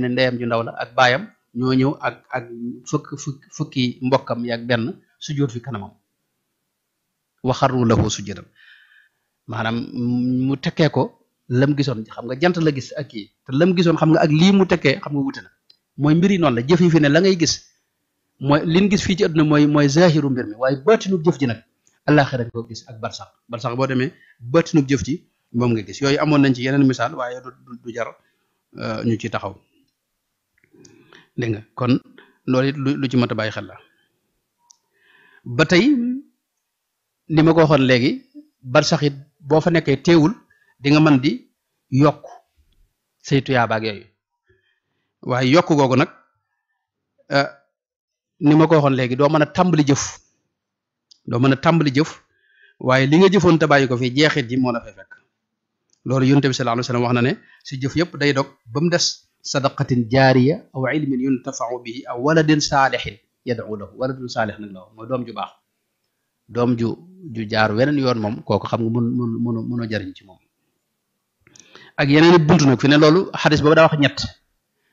ne ndeyam ju ndaw la ak baayam ñoo ñëw ak fukki mbokkam yaak benn sujjóot fi kanamam wa xarru lahu sujjadan maanaam mu tekkee ko lam gisoon xam nga jant la gis ak kii te lam gisoon xam nga ak lii mu tekkee xam nga wuute na mooy mbir yi noonu la jëf yi fi ne la ngay gis mooy liñ gis fii ci àdduna mooy zahiru mbir mi waaye baatinu jëf ji nag àllaaxira nga ko gis ak barsax boo demee baatinu jëf ji moom nga gis yooyu amoon nañ ci yeneen misaal waaye du jar ñu ci taxaw dégg nga kon loolu it lu ci mat a bàyyi xel la ba tey ni ma ko waxoon léegi barsax it boo fa nekkee teewul di nga mën di yokk say tuyaaba ak yooyu waaye yokk googu nag ni ma ko waxoon léegi doo mën a tàmbali jëf waaye li nga jëfoon te bàyyi ko fi jeexit ji moo la fay fekk loolu yonent bi sallallahu alayhi wa sallam wax na ne si jëf yëpp day dog ba mu des sadaqatin jaariya aw ilmin yuntafau bihi aw waladin saalixin yad'u lahu waladun saalix nag la mooy doom ju baax doom ju jaar weneen yoon moom kooku xam nga mënoo jariñ ci moom ak yeneen i buntu nag fi ne loolu xadis boobu daa wax ñett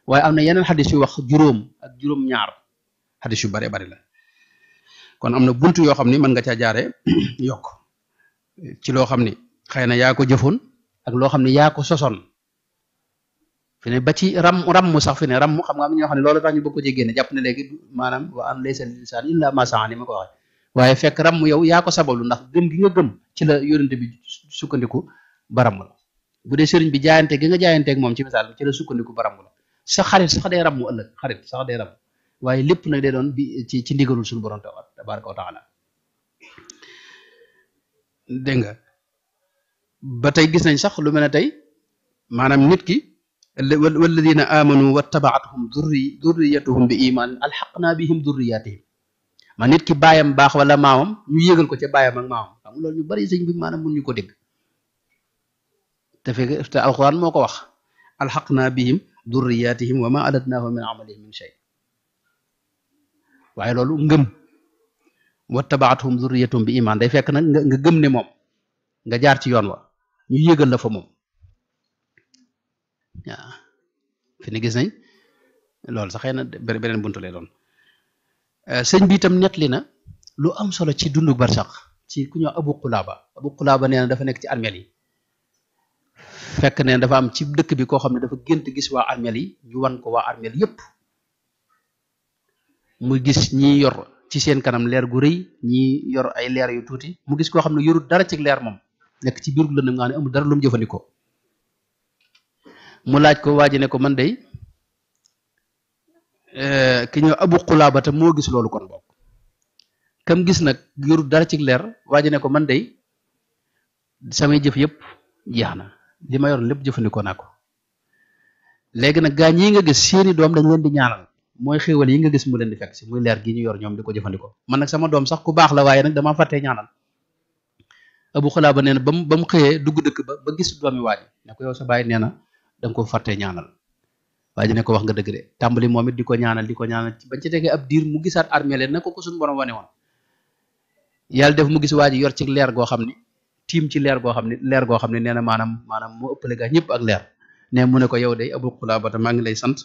waaye am na yeneen xadis yu wax juróom ak juróom-ñaar xadis yu bare bari la kon am na buntu yoo xam ni mën nga caa jaare yokk ci loo xam ni xëy na yaa ko jëfoon ak loo xam ne yaa ko sosoon fi ne ba ci ram sax fi ne ram xam nga am ñoo xam ne loolu tax ñu bëgg ko ci génne jàpp ne léegi maanaam wa an laysa lil insaan illa ma sa'a ni ma ko waxee waaye fekk ram yow yaa ko sabablu ndax gëm gi nga gëm ci la yónente bi sukkandiku ba ram la bu dee sëriñ bi jaayante gi nga jaayanteeg moom ci misaal ci la sukkandiku ba ram la sa xarit sax day ram mu ëllëg xarit sax day ram waaye lépp nag day doon bi ci ndigalul suñu borom tabaraka wa taala dégg nga ba tey gis nañ sax lu mel ne tey maanaam nit ki walladina amanu wattabaatuhum durriyatuhum bi iman alxaqna bihim durriyatihim ma nit ki baayam baax wala maamam ñu yégal ko ca baayam ak maamam xam nga loolu ñu bari sëñ bi maanaam mun ñu ko dégg te alquran moo ko wax alxaqna bihim durriyatihim wa ma alatnahum min amalihim min shay waaye loolu ngëm wattabaatuhum durriyatuhum bi iman day fekk nag nga gëm ne moom nga jaar ci yoon wa ñu yégal la fa moom waaw fi ne gis nañ loolu sax xëy na beneen buntu lay doon sëñ bi itam nettali na lu am solo ci dundu barsax ci ku ñëw abu qulaaba nee na dafa nekk ci armeel yi fekk ne dafa am ci dëkk bi koo xam ne dafa gént gis waa armeel yi ñu wan ko waa armeel yépp mu gis ñi yor ci seen kanam leer gu rëy ñi yor ay leer yu tuuti mu gis koo xam ne yorut dara ci leer moom nekk ci biir lëndëm nga xam ne amul dara lu mu jëfandikoo mu laaj ko waa ji ne ko man day ki ñëw Abu Qulaaba te moo gis loolu kon bokk kam gis nag yoru dara ci leer waa ji ne ko man day samay jëf yëpp jeex na li ma yor lépp jëfandikoo naa ko léegi nag gaañ yi nga gis seeni doom dañ leen di ñaanal mooy xéewal yi nga gis mu leen di fekk si muy leer gi ñu yor ñoom di ko jëfandikoo man nag sama doom sax ku baax la waaye nag damaa fàttee ñaanal Abu Xulaaba nee na ba mu xëyee dugg dëkk ba gis doomi waa ji ne ko yow sa bàyyi nee na da nga ko fàttee ñaanal waa ji ne ko wax nga dëgg de tàmbali moom it di ko ñaanal bañ ci tegee ab diir mu gisaat armée leen na ko suñu borom wane woon yàlla def mu gis waa ji yor ci leer goo xam ni tiim ci leer goo xam ne nee na maanaam moo ëppale gaa ñëpp ak leer ne mu ne ko yow day Abu Xulaaba maa ngi lay sant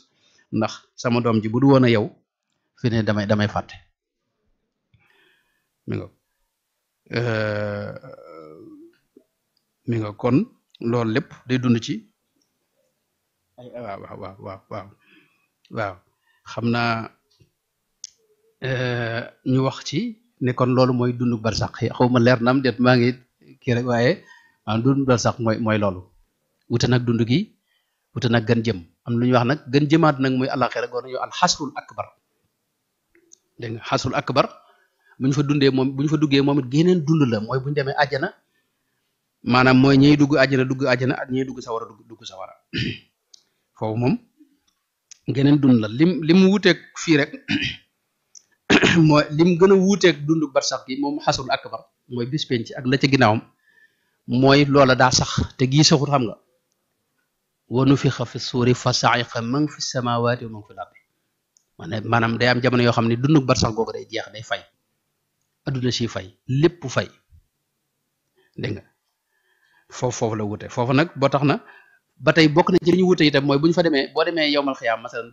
ndax sama doom ji bu du woon a yow fi ne damay fàtte mi nga kon loolu lépp day dund ci ay waaw xam naa ñu wax ci ne kon loolu mooy dund barsax xaw ma leer nam déet maa ngi kii rek waaye dund barsax mooy loolu wute nag dund gi wute nag gën jëm am lu ñuy wax nag gën jëmaat nag muy àllaxira goor nañu alxasrul akbar dégg nga xasrul akbar bu ñu fa dundee moom bu ñu fa duggee moom it geneen dund la mooy bu ñu demee àjjana maanaam mooy ñiy dugg àjjana ak ñiy dugg sawara dugg sawara foofu moom geneen dund la lim wuuteeg fii rek mooy lim gën a wuuteeg dund barsax gi moom xasrul akbar mooy bis penc ak la ca ginnaawam mooy loola daa sax te gii saxut xam nga wa nufixa fi suuri fa sa'iqa man fi samawati wa man fi lardi maanaam day am jamono yoo xam ne dund barsax googu day jeex day fay adduna si fay lépp fay dégg nga foofu la wute foofu nag boo tax na ba tey bokk na ci li ñu wute itam mooy bu ñu fa demee boo demee yowmal xiyaam masalan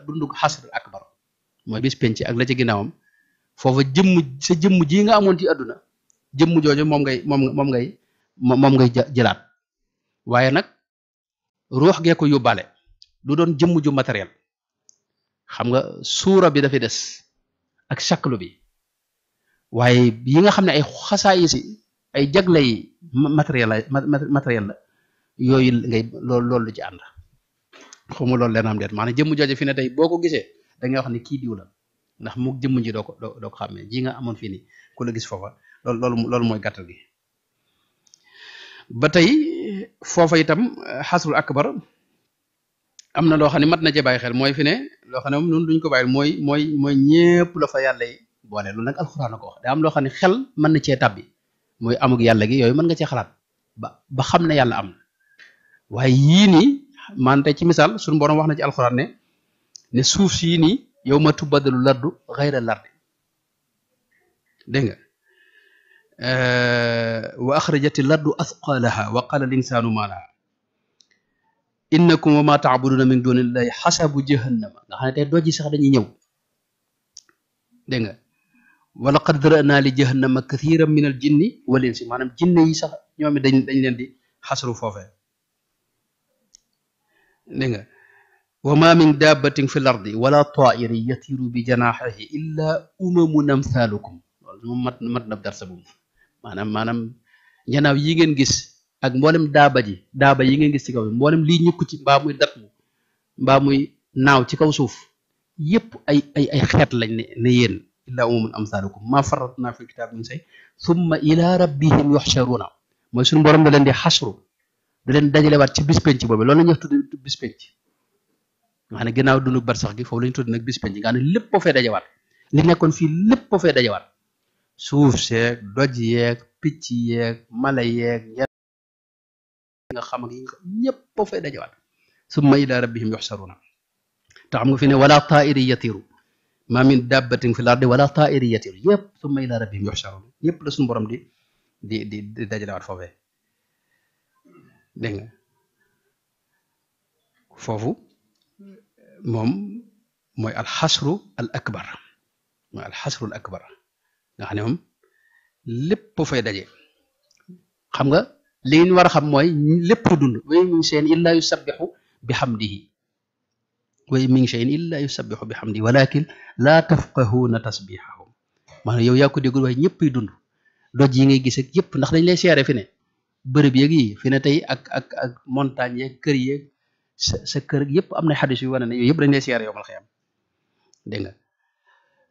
dundu xasr akbar mooy bis penc ak la ci ginnaawam foofa jëmm ji nga amoon ci adduna jëmm jooju moom ngay jëlaat waaye nag ruux gee ko yóbbaale du doon jëmm ju matériel xam nga suura bi dafay des ak shaklu bi waaye yi nga xam ne ay xasaay si ay jagle yi matériel la yooyu ngay loolu lu ci ànd xawma loolu leen am deet maanaam jëmm jooju fi ne tey boo ko gisee da ngay wax ne kii diw la ndax mu jëmm ji doo ko xàmmee ji nga amoon fii nii ku la gis foofa loolu mooy gàttal gi ba tey foofa itam xasrul akbar am na loo xam ne mat na cee bàyyi xel mooy fi ne loo xam ne moom noonu duñ ko bàyyi mooy ñépp la fa yàlla yi boole lu nag alxuraan ko wax daa am loo xam ne xel mën na cee tàbbi mooy amug yàlla gi yooyu mën nga cee xalaat ba xam ne yàlla am na waaye yii nii man tey ci misaal suñu borom wax na ci alxuraan ne suuf sii nii yow ma tubaddalu lardu xayra lardi dégg nga wa axrajati lardu athqalaha wa qala al insanu ma laha innakum wa ma taabuduna min dunillahi xasabu jahannama nga xam ne tey doj yi sax dañuy ñëw dégg nga wa laqad dara'na li jahannama kathiran min al jinni wal insi maanaam jinne yi sax ñoom it dañ leen di xasru foofee dégg nga wa ma min dabbatin fi l ardi wala tairin yatiru bi janaxihi illa umamun amthalukum loolu moom mat na darsa boobu maanaam ñanaaw yi ngeen gis ak mboolem daaba yi ngeen gis ci kaw mboolem lii ñukk ci mbaa muy dat mbaa muy naaw ci kaw suuf yépp ay xeet lañ ne yéen illa umamun amthalukum ma farratna fi kitab min say thumma ila rabbihim yuxsharuna mooy suñu borom da leen di xasru da leen dajalewaat ci bis penc boobu loolu la ñuy wax tudde bis penc nga xam ne ginnaaw dundu barsax gi foofu la ñu tudd nag bis penc nga xam ne lépp fee dajawaat li nekkoon fii lépp fee dajawaat suuf seeg doj yeeg picc yeeg mala yeeg nga xam ak yi ñëpp fee dajawaat summa ila rabbihim yuxsaruna te xam nga fi ne wala taa'iri yatiru ma min dabbatin fi l ardi wala taa'iri yatiru yëpp summa ila rabbihim yuxsaruna yëpp la suñu borom di dajalewaat foofee dégg nga foofu moom mooy alxasru al akbar nga xam ne moom lépp fay daje xam nga li ñu war a xam mooy lépp dund wa in min shay'in illa yusabbihu bihamdihi walakin la tafqahuna tasbihahum maanaam yow yaa ko déggul waaye ñëppay dund doj yi ngay gis ak yëpp ndax dañ lay seere fi ne bërëb yeeg yi fi ne tey ak montagne yeeg kër yeeg sa kër yëpp am na xadis yu wane ne yooyu yëpp dañ lay seere yow mal xiyam dégg nga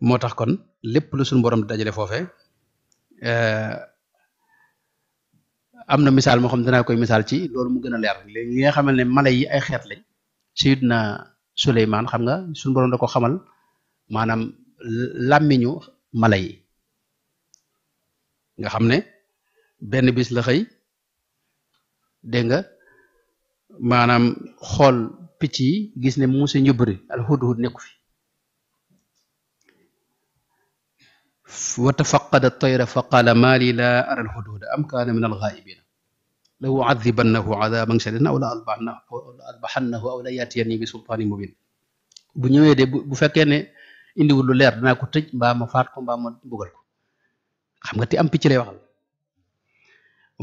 moo tax kon lépp lu suñu borom dajale foofe am na misaal moo xam danaa koy misaal ci loolu mu gën a leer léegi li nga xamal ne mala yi ay xeet lañ Sayyidna Suleymaan xam nga suñu borom da ko xamal maanaam làmmiñu mala yi nga xam ne benn bis la xëy dégg nga maanaam xool picc yi gis ne muuse njubari al hudhud nekku fi wa tafaqada tayra fa qaala maa lii laa ara al hudhuda am kaana min al ghaa'ibina la u'adhibannahu 'adhaban shadiidan aw la adbahannahu aw la ya'tiyani bi sultaanin mubiin bu ñëwee de bu fekkee ne indiwul lu leer danaa ko tëj mbaa ma faat ko mbaa ma bugal ko xam nga te am picc lay waxal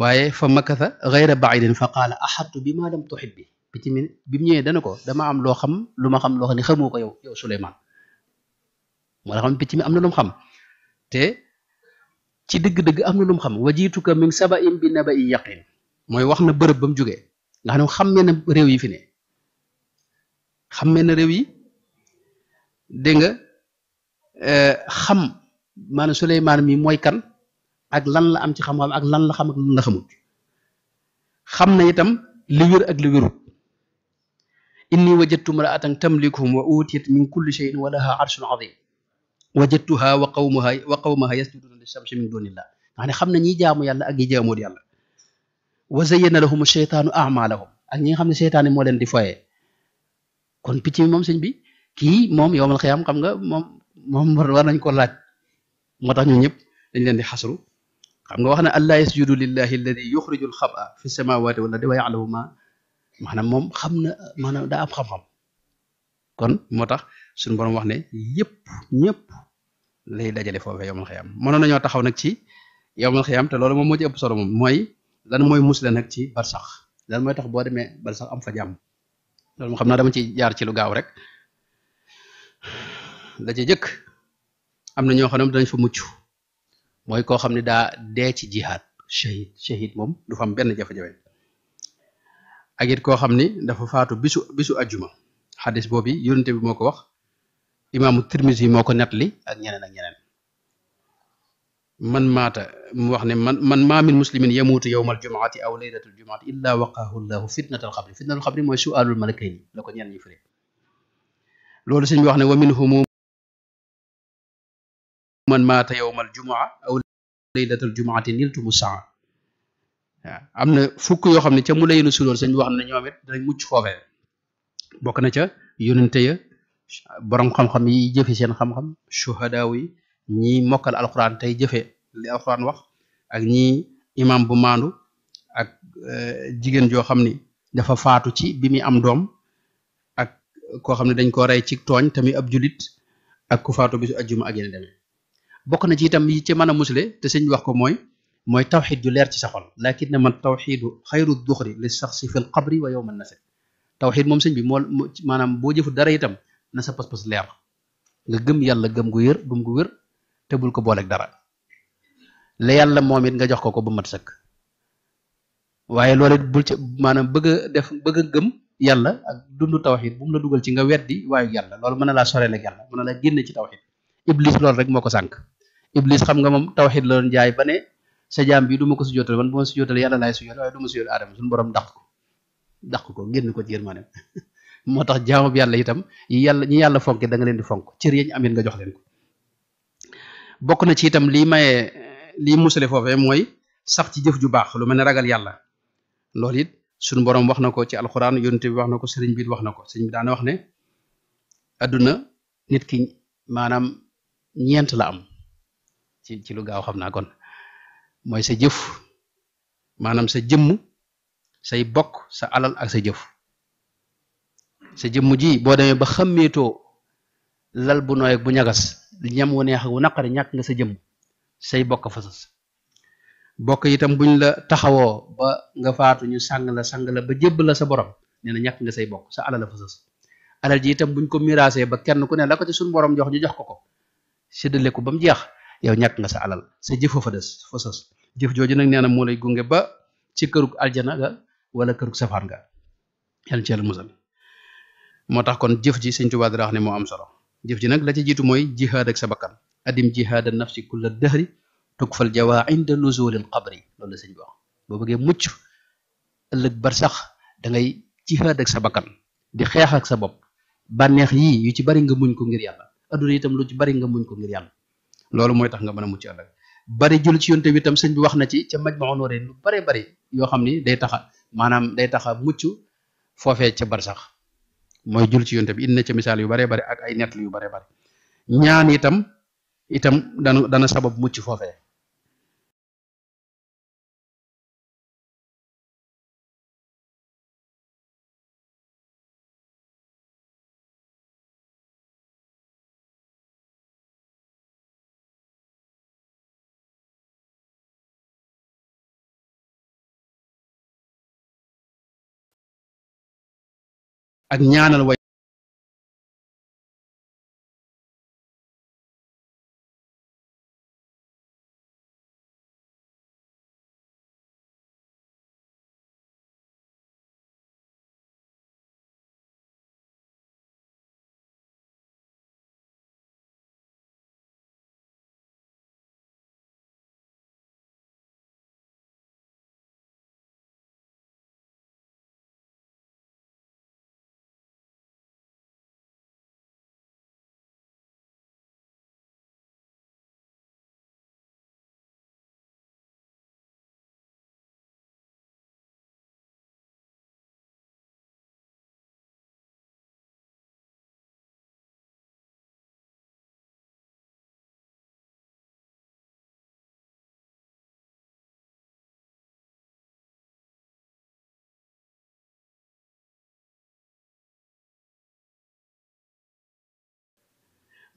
waaye fa makatha ghayra ba'idin fa qaala ahattu bimaa lam tuhit bi picc mi bi mu ñëwee dana ko dama am loo xam lu ma xam loo xam ne xamoo ko yow Suleymaan moo la xam picc mi am na lu mu xam te ci dëgg-dëgg am na lu mu xam wajiituka min saba'in bi naba'in yaqin mooy wax na bërëb ba mu jógee nga xam ne xammee na réew yi fi ne xammee na réew yi dégg nga xam maanaam Suleymaan mi mooy kan ak lan la am ci xam-xam ak lan la xam ak lan la xamut xam na itam li wér ak li wérut inni wajadtu imra'atan tamlikuhum wa utiyat min kulli shay'in wa laha 'arshun 'azim wajadtuha wa qawmaha yasjuduna lishamsi min dunillah nga xam ne xam na ñi jaamu yàlla ak ñi jaamoot yàlla wa zayyana lahum ash-shaytaanu a'maalahum ak ñi nga xam ne seytaane moo leen di foyee kon picc mi moom sëñ bi kii moom yowmal xiyaam xam nga moom war nañ ko laaj moo tax ñun ñëpp dañ leen di xasru xam nga wax na allaa yasjudu lillahi alladi yuxriju al-xab'a fi samawati wal ardi wa ya'lamu ma maanaam moom xam na maanaam daa am xam-xam kon moo tax suñu borom wax ne ñëpp lay dajale foofee yowmal xiyaam mënoon nañoo taxaw nag ci yowmal xiyaam te loolu moom moo ci ëpp solo moom mooy lan mooy musle nag ci barsax lan mooy tax boo demee barsax am fa jàmm loolu moo xam naa dama ci jaar ci lu gaaw rek la ci jëkk am na ñoo xam ne dañ fa mucc mooy koo xam ne daa dee ci jihaad shahid moom du fa am benn jafe-jafe ak it koo xam ni dafa faatu bisu ajjuma xadis boobu yonente bi moo ko wax imaamu Tirmisi moo ko nettali ak ñeneen man maata mu wax ne man maa min muslimin yamuutu yawmal jumaati aw laylatul jumaati illa waqaahu llahu fitnatal xabri mooy su'aalul malakayni la ko ñenn ñi firee loolu sëñ bi wax ne wa minhum man maata yawmal jumaa aw laylatul jumaati niltumu saa waaw am na fukk yoo xam ne ca mu layenu sulool sëñ bi wax ne ñoom it danañ mucc foofee bokk na ca yonente ya borom xam-xam yi jëfe seen xam-xam shuhadaaw yi ñi mokkal alquran tey jëfe li alquran wax ak ñi imam bu maandu ak jigéen joo xam ni dafa faatu ci bi muy am doom ak koo xam ne dañ ko rey ci tooñ tamit ab julit ak ku faatu bisu ajjuma ak yeneen demee bokk na ci itam yi ci mën a musle te sëñ wax ko mooy tawxid ju leer ci sa xol lakin na man tawxidu xayru duxri li saxsi fi l qabri wa yowma nasib tawxid moom sëñ bi moo maanaam boo jëfu dara itam na sa pas-pas leer nga gëm yàlla gëm gu wér te bul ko booleeg dara la yàlla moom it nga jox ko ba mat sëkk waaye loolu it bul ci maanaam bëgg a gëm yàlla ak dundu tawxid bu mu la dugal ci nga weddi waayu yàlla loolu mën na laa soreel ak yàlla mën na laa génne ci tawxid iblis loolu rek moo ko sànq iblis xam nga moom tawxid la doon jaay ba ne sa jaam bi du ma ko sujjóotal man bu ma sujjóotal yàlla laay sujjóotal waaye du ma sujjóotal aadama suñu borom dàq ko génn ko ci yërmande moo tax jaamu bi yàlla itam ñi yàlla fonke da nga leen di fonk cër yañ ameen nga jox leen ko bokk na ci itam lii musale foofee mooy sax ci jëf ju baax lu mel ne ragal yàlla loolu it suñu borom wax na ko ci alxuraan yonent bi wax na ko sëriñ bi wax na ko sëriñ bi daana wax ne adduna nit ki maanaam ñeent la am ci lu gaaw xam naa kon mooy sa jëf maanaam sa jëmm say bokk sa alal ak sa jëf sa jëmm ji boo demee ba xàmmeetoo lal bu nooy ak bu ñagas ñam wu neex ak wu naqari ñàkk nga sa jëmm say bokk fa sas bokk itam buñ la taxawoo ba nga faatu ñu sang la ba jébb la sa borom nee na ñàkk nga say bokk sa alal la fa sas alal ji itam buñ ko miraasee ba kenn ku ne la ko ci suñu borom jox ñu jox ko séddale ko ba mu jeex yow ñàkk nga sa alal sa jëfa fa sas jëf jooju nag nee na moo lay gunge ba ci kërug aljana ga wala kërug safaan nga yàlla ci yàlla musal moo tax kon jëf ji Sëñ Tuubaa dara wax ne moo am solo jëf ji nag la ci jiitu mooy jihaad ak sa bakkan adim jihaada nafsi kulla dahri tukfal jawaa inda nuzulil qabri loolu la sëñ bi wax boo bëggee mucc ëllëg bar sax da ngay jihaad ak sa bakkan di xeex ak sa bopp bànneex yii yu ci bari nga muñ ko ngir yàlla adduna itam lu ci bari nga muñ ko ngir yàlla loolu mooy tax nga mën a mucc ëllëg bari jul ci yonte bi itam sëñ bi wax na ci ca Majmahun Nurayni lu bare bari yoo xam ni day taxa maanaam day taxa mucc foofee ca bar sax mooy jul ci yonte bi indi na ca misaal yu bare bari ak ay nett yu bare bari ñaan itam dana sabab mucc foofee ak ñaanal way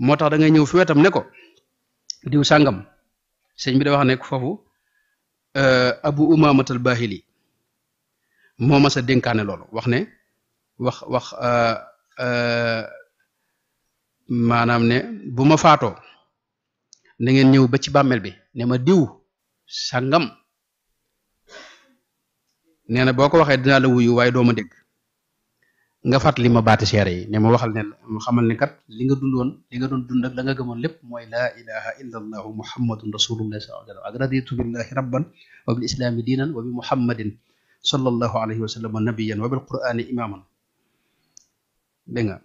moo tax da ngay ñëw fi wetam ne ko diw sàngam sëñ bi da wax ne foofu abu umamatal bahili moo ma sa dénkaane loolu wax ne wax maanaam ne bu ma faatoo na ngeen ñëw ba ci bàmmeel bi ne ma diw sàngam nee na boo ko waxee dinaa la wuyu waaye doo ma dégg nga fàttali ma baati seere yi ne ma waxal ne ma xamal ne kat li nga doon dund ak la nga gëmoon lépp mooy laa ilaha illa allahu muhammadun rasulullah sallallahu alayhi wa sallam ak raditu billahi rabban wa bil islami diinan wa bi muhammadin sallallahu alayhi wa sallam nabiyan wa bil qur'ani imaman dégg nga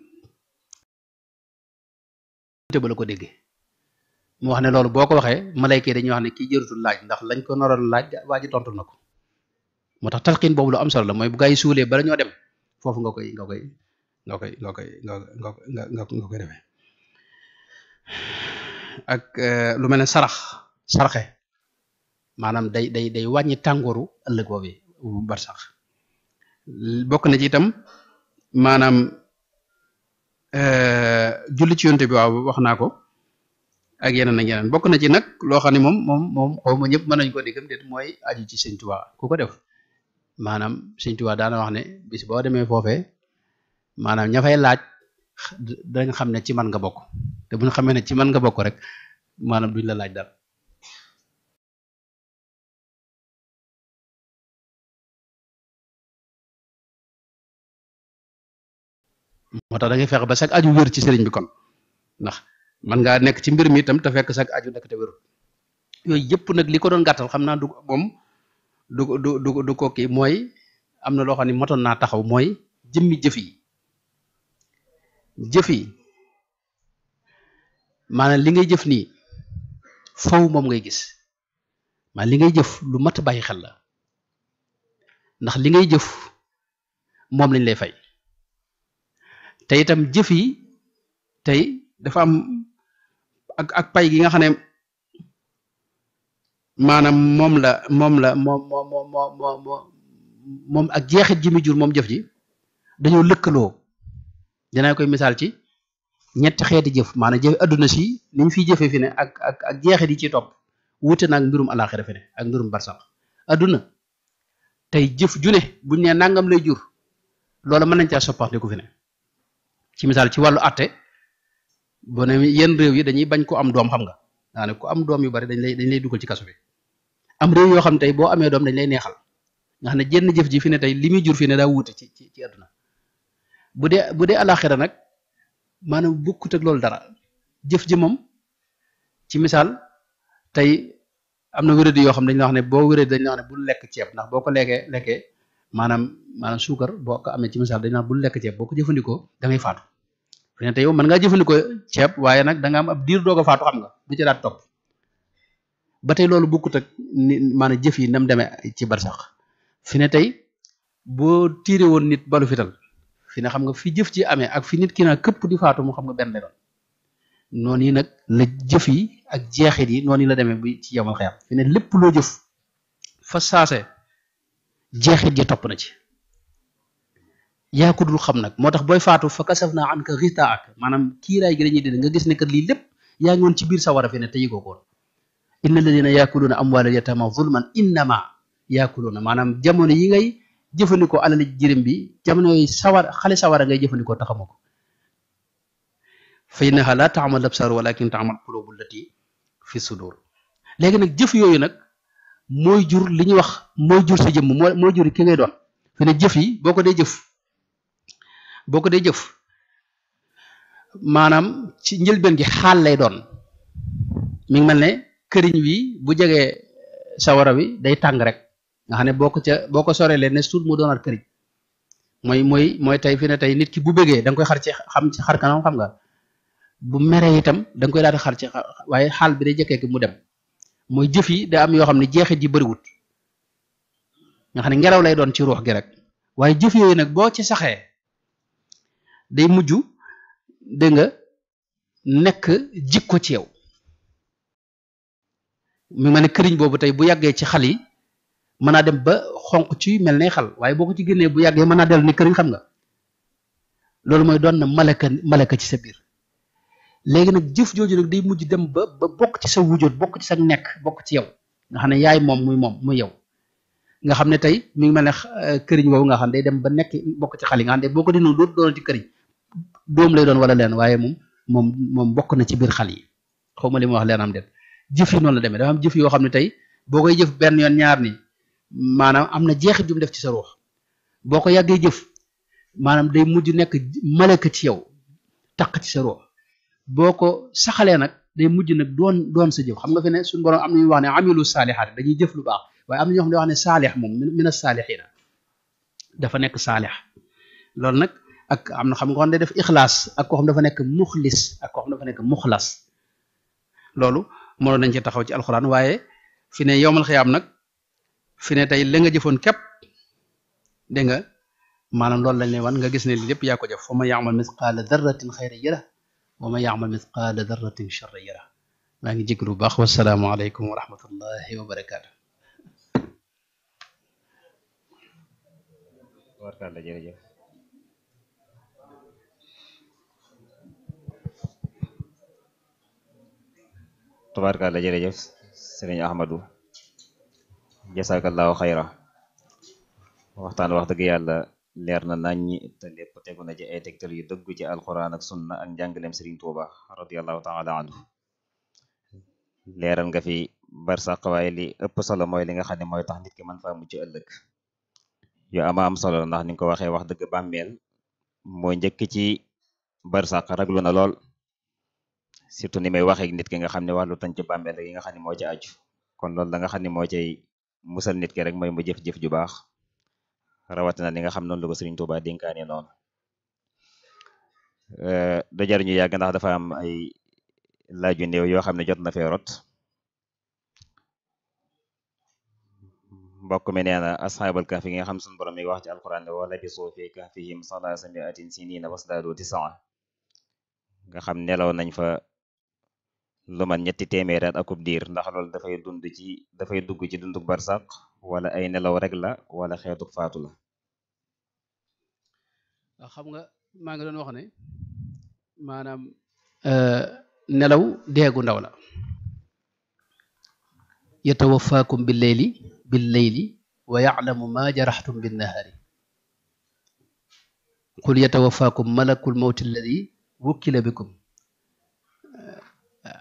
te ba la ko déggee mu wax ne loolu boo ko waxee malayka yi dañuy wax ne kii jërutul laaj ndax lañ ko naroon laaj waa ji tontu na ko moo tax talxiin boobu lu am solo la mooy bu gaa yi suulee bala ñoo dem foofu nga koy defee ak lu mel ne sarxe maanaam day wàññi tàngooru ëllëg boobu bar sax bokk na ci itam maanaam julli ci yonte bi waaw wax naa ko ak yeneen ak yeneen bokk na ci nag loo xam ne moom xaw ma ñëpp mën nañu ko déggam déet mooy aju ci Sëñ Tuubaa ku ko def maanaam Sëñ Tuubaa daana wax ne bis boo demee foofee maanaam ña fay laaj dañ xam ne ci man nga bokk te bu ñu xamee ne ci man nga bokk rek maanaam duñ la laaj dara moo tax da ngay fexe ba sag aju wér ci sëriñ bi kon ndax man ngaa nekk ci mbir mi itam te fekk sag aju nekk te wérul yooyu yëpp nag li ko doon gàttal xam naa du moom du ko kii mooy am na loo xam ne motoon naa taxaw mooy jëmmi jëf yi maanaam li ngay jëf nii faw moom ngay gis maanaam li ngay jëf lu mat bàyyi xel la ndax li ngay jëf moom lañ lay fay te itam jëf yi tey dafa am ak pay gi nga xam ne maanaam moom ak jeexit ji mu jur moom jëf ji dañoo lëkkaloo dinaa koy misaal ci ñetti xeeti jëf maanaam jëf adduna si ni ñu fiy jëfee fi ne ak jeexit yi ci topp wuute naag mbirum alaxira fi ne ak mbirum barsax adduna tey jëf ju ne buñ ne nangam lay jur loola mën nañ caa soppandiku fi ne ci misaal ci wàllu àtte boo ne yenn réew yi dañuy bañ ko am doom xam nga daanaka ku am doom yu bari dañ lay dugal ci kaso bi am réew yoo xam tey boo amee doom dañ lay neexal nga xam ne jenn jëf ji fi ne tey li muy jur fi ne daa wuute ci àdduna bu dee alaxira nag maanaam bokkut ak loolu dara jëf ji moom ci misaal tey am na wéradi yoo xam ne dañ la wax ne boo wéradi dañ la wax ne bul lekk ceeb ndax boo ko lekkee maanaam suukar boo ko amee ci misaal dañ la wax bul lekk ceeb boo ko jëfandikoo da ngay faatu fi ne tey yow mën ngaa jëfandikoo ceeb waaye nag da nga am ab diir doog a faatu xam nga du ci daat topp ba tey loolu bokkut ak ni maanaam jëf yi nam demee ci barsax fi ne tey boo tiire woon nit balu fital fi ne xam nga fi jëf ji amee ak fi nit ki naa këpp di faatu mu xam nga benn lay doon noonu yi nag la jëf yi ak jeexit yi noonu yi la demee bi ci yomal xeyam fi ne lépp loo jëf fa saase jeexit ji topp na ci yaa ko dul xam nag moo tax booy faatu fa kasaf naa an ka rita ak maanaam kiiraay gi dañuy dina nga gis ne kat lii lépp yaa ngi woon ci biir sawara fi ne te yëgoo ko woon inna alladina yaakuluuna amwaalal yataama zulman innama yaakuluuna maanaam jamono yi ngay jëfandikoo alali jirim bi jamono yooyu xale sawara ngay jëfandikoo taxamoo ko fa innaha la taamal absar walakin taamal qulubu allati fi sudur léegi nag jëf yooyu nag mooy jur li ñuy wax mooy jur sa jëmm mooy jur ki ngay doon fi ne jëf yi boo ko dee jëf maanaam ci njëlbeen gi xaal lay doon mi ngi mel ne këriñ wi bu jegee sawara wi day tàng rek nga xam ne boo ko soree leen ne suut mu doonaat këriñ mooy tey fi ne tey nit ki bu bëggee da nga koy xar ci xar kanam xam nga bu meree itam da nga koy daal di xar ci waaye xaal bi day jëkkee ki mu dem mooy jëf yi da am yoo xam ne jeexit yi bëriwut nga xam ne ngelaw lay doon ci ruux gi rek waaye jëf yooyu nag boo ci saxee day mujj dégg nga nekk jikko ci yow mi ma ne këriñ boobu tey bu yàggee ci xal yi mën naa dem ba xonq ci mel ne xal waaye boo ko ci génnee bu yàggee mën naa dellu ni këriñ xam nga loolu mooy doon na malaka ci sa biir léegi nag jëf jooju nag day mujj dem ba bokk ci sa wujjoot bokk ci sa nekk bokk ci yow nga xam ne yaay moom muy yow nga xam ne tey mi ngi mel ne këriñ boobu nga xam ne day dem ba nekk bokk ci xal yi nga xam ne boo ko dinoon dootu doon ci këriñ doom lay doon wala leen waaye moom bokk na ci biir xal yi xaw ma li ma wax leen am déet jëf yi noonu la demee dafa am jëf yoo xam ne tey boo koy jëf benn yoon ñaar ni maanaam am na jeexit jum def ci sa ruux boo ko yàggee jëf maanaam day mujj nekk malaka ci yow taq ci sa ruux boo ko saxalee nag day mujj nag doon sa jëf xam nga fi ne suñu borom am na ñuy wax ne amilu saalihaat dañuy jëf lu baax waaye am na ñoo xam ne wax ne saalix moom mina saalixiina dafa nekk saalix loolu nag ak am na xam nga xam ne def ixlaas ak koo xam dafa nekk muxlis ak koo xam dafa nekk muxlas loolu mënoon nañ ci taxaw ci alxuraan waaye fi ne yowmal xiyaam nag fi ne tey la nga jëfoon képp dégg nga maanaam loolu lañ lay wan nga gis ne li lépp yaa ko jëf fa man yaamal misqaala darratin xayran yara wa man yaamal misqaala darratin charran yara maa ngi jégalu bu baax wasalaamu aleykum wa rahmatullahi wa barakaatu. Tubaarkàlla jërëjëf tubaarkàlla jërëjëf sëriñ Ahmadu jasakallahu xayra waxtaan wax dëgg yàlla leer na naññi te lépp tegu na ci ay tegtal yu dëggu ci alquran ak sunna ak njàngaleem sëriñ Tuuba radiallahu taala anhu leeral nga fi barsàq waaye li ëpp solo mooy li nga xam ne mooy tax nit ki mën faa mucc ëllëg yu ama am solo ndax ni nga ko waxee wax dëgg bàmmeel mooy njëkk ci barsàq raglu na lool surtout ni may waxee nit ki nga xam ne wàllu tànc bàmmeel yi nga xam ne moo ci aju kon loolu da nga xam ne moo cay musal nit ki rek mooy mu jëf-jëf ju baax rawatina li nga xam noonu la ko Sëriñ Tuubaa dénkaane noonu da jar ñu yàgg ndax dafa am ay laaj yu néew yoo xam ne jot na fee rot mbokk mi nee na asxaabal kahfi nga xam suñu borom mi wax ci alquran ne wa labisuu fi kahfihim salaasa miatin sinina wasdaadu tisaa nga xam nelaw nañ fa lu man ñetti téeméer at akub diir ndax loolu dafay dugg ci dunduk barsaq wala ay nelaw rek la wala xeetuk faatu la. xam nga maa ngi doon wax ne maanaam nelaw deegu ndaw la yatawafaakum bil layli wa ya'lamu ma jaraxtum bin nahaari qul yatawafaakum malakul mawti alladi wukkila bikum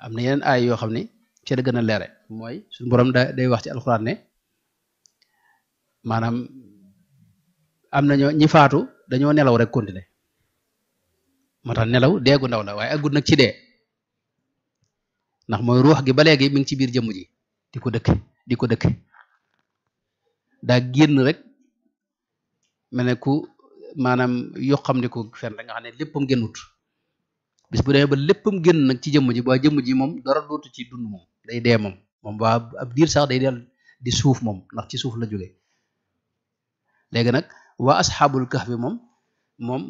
am na yeneen aay yoo xam ne ci la gën a leere mooy suñu borom day wax ci alxuraan ne maanaam am na ñi faatu dañoo nelaw rek continuer moo tax nelaw deegu ndaw la waaye aggut nag ci dee ndax mooy ruux gi ba léegi mi ngi ci biir jëmm ji di ko dëkk daa génn rek mel ne ku maanaam yoo xam ne ko fenn rek nga xam ne léppam génnut bis bu demee ba léppam génn nag ci jëmm ji ba jëmm ji moom dara dootu ci dund moom day dee moom waa ab diir sax day del di suuf moom ndax ci suuf la jóge léegi nag waa asxaabul kahf bi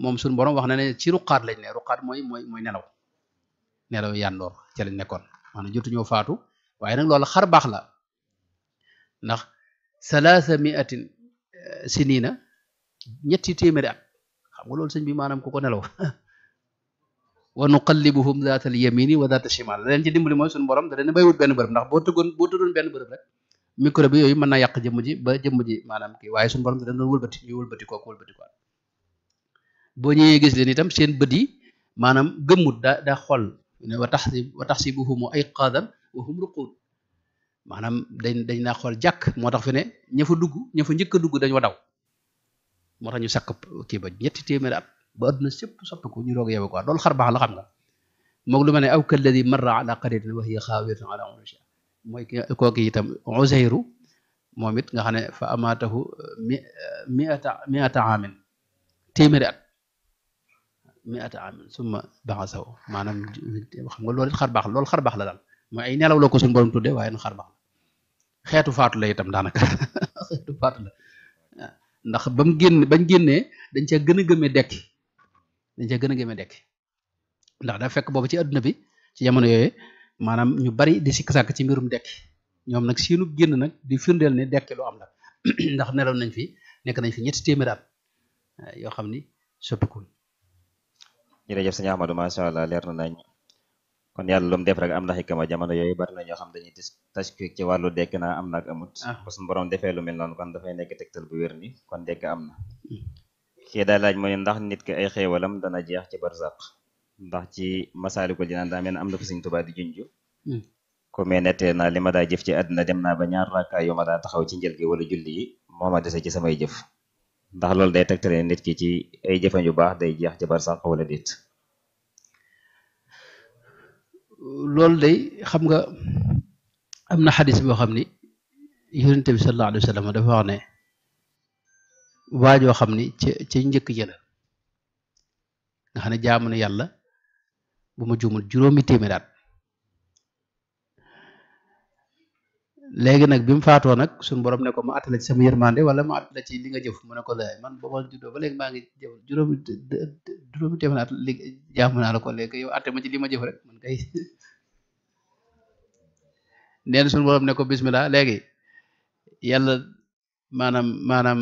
moom suñu borom wax na ne ci ruqaat lañ ne ruqaat mooy nelaw yàndoor ca lañ nekkoon maanaam jotuñoo faatu waaye nag loolu xar baax la ndax salaasa miatin sinina ñetti téeméeri at xam nga loolu sëñ bi maanaam ku ko nelaw wa nuqallibuhum zaata al yamini wa zaata shimal la leen ci dimbali mooy suñu borom da leen bàyyiwut benn bërëb ndax boo tëddoon benn bërëb rek micro bi yooyu mën naa yàq jëmm ji ba jëmm ji maanaam kii waaye suñu borom da leen doon wëlbati ñuy wëlbati ko boo ñëwee gis leen itam seen bët yi maanaam gëmmut daa xool ne wa taxsibuhum ayqaadan wa hum ruquud maanaam dañ naa xool jàkk moo tax fi ne ña fa njëkk a dugg dañ wa daw moo tax ñu sakk kii ba ñetti téeméeri at ba adduna sépp soppiku ñu doog yeewu quoi loolu xar baax la xam nga moom lu ma ne aw kalladi marra ala qaryatin wa hiya xaawiyatun ala urushiha mooy kooku itam Uzayru moom it nga xam ne fa amaatahu miata amin téeméeri at miata amin summa ba'asahu maanaam xam nga loolu it xar baax la daal mooy ay nelaw la ko suñu borom tudde waaye na xar baax la xeetu faatu la itam daanaka xeetu faatu la ndax bañ génnee dañ ca gën a gëmee dekki ndax daa fekk boobu ci adduna bi ci jamono yooyu maanaam ñu bari di sikk sàkk ci mbirum dekki ñoom nag seenu génn nag di firndeel ne dekki lu am la ndax nelaw nekk nañ fi ñetti téeméeri at yoo xam ni soppikuñ. jërëjëf sëñ Ahmadou macha allah leer na nañ kon yàlla lu mu def rek am na xikma jamono yooyu bari na ñoo xam dañuy tashkik ci wàllu dekk naa am na ak amut ba suñu borom defee lu mel noonu kon dafay nekk tegtal bu wér ni kon dekk am na kii daal laaj mooy ndax nit ki ay xéewalam dana jeex ci barzaq ndax ci Masaalikul Jinaan daa mel ne am na fa Sëñ Tuubaa di junj ku mee nettee naa li ma daa jëf ci àddina dem naa ba ñaar rakkaa yu ma daa taxaw ci njël gi wala julli yi moo ma dese ci samay jëf ndax loolu day tegtale nit ki ci ay jëfam yu baax day jeex ci barzaq wala déet. loolu day xam nga am na xadis boo xam ni yonent bi sallallahu alayhi wa sallam dafa wax ne waajoo xam ni ca njëkk jëla nga xam ne jaamu na yàlla bu ma juumul juróomi téeméer at léegi nag bi mu faatoo nag suñu borom ne ko ma attala ci sama yërmande wala ma attala ci li nga jëf mu ne ko laay man ba ma juddoo ba léegi maa ngi jëf juróomi téeméer at li jaamu naa la ko léegi yow atte ma ci li ma jëf rek man kay neen suñu borom ne ko bismillah léegi yàlla maanaam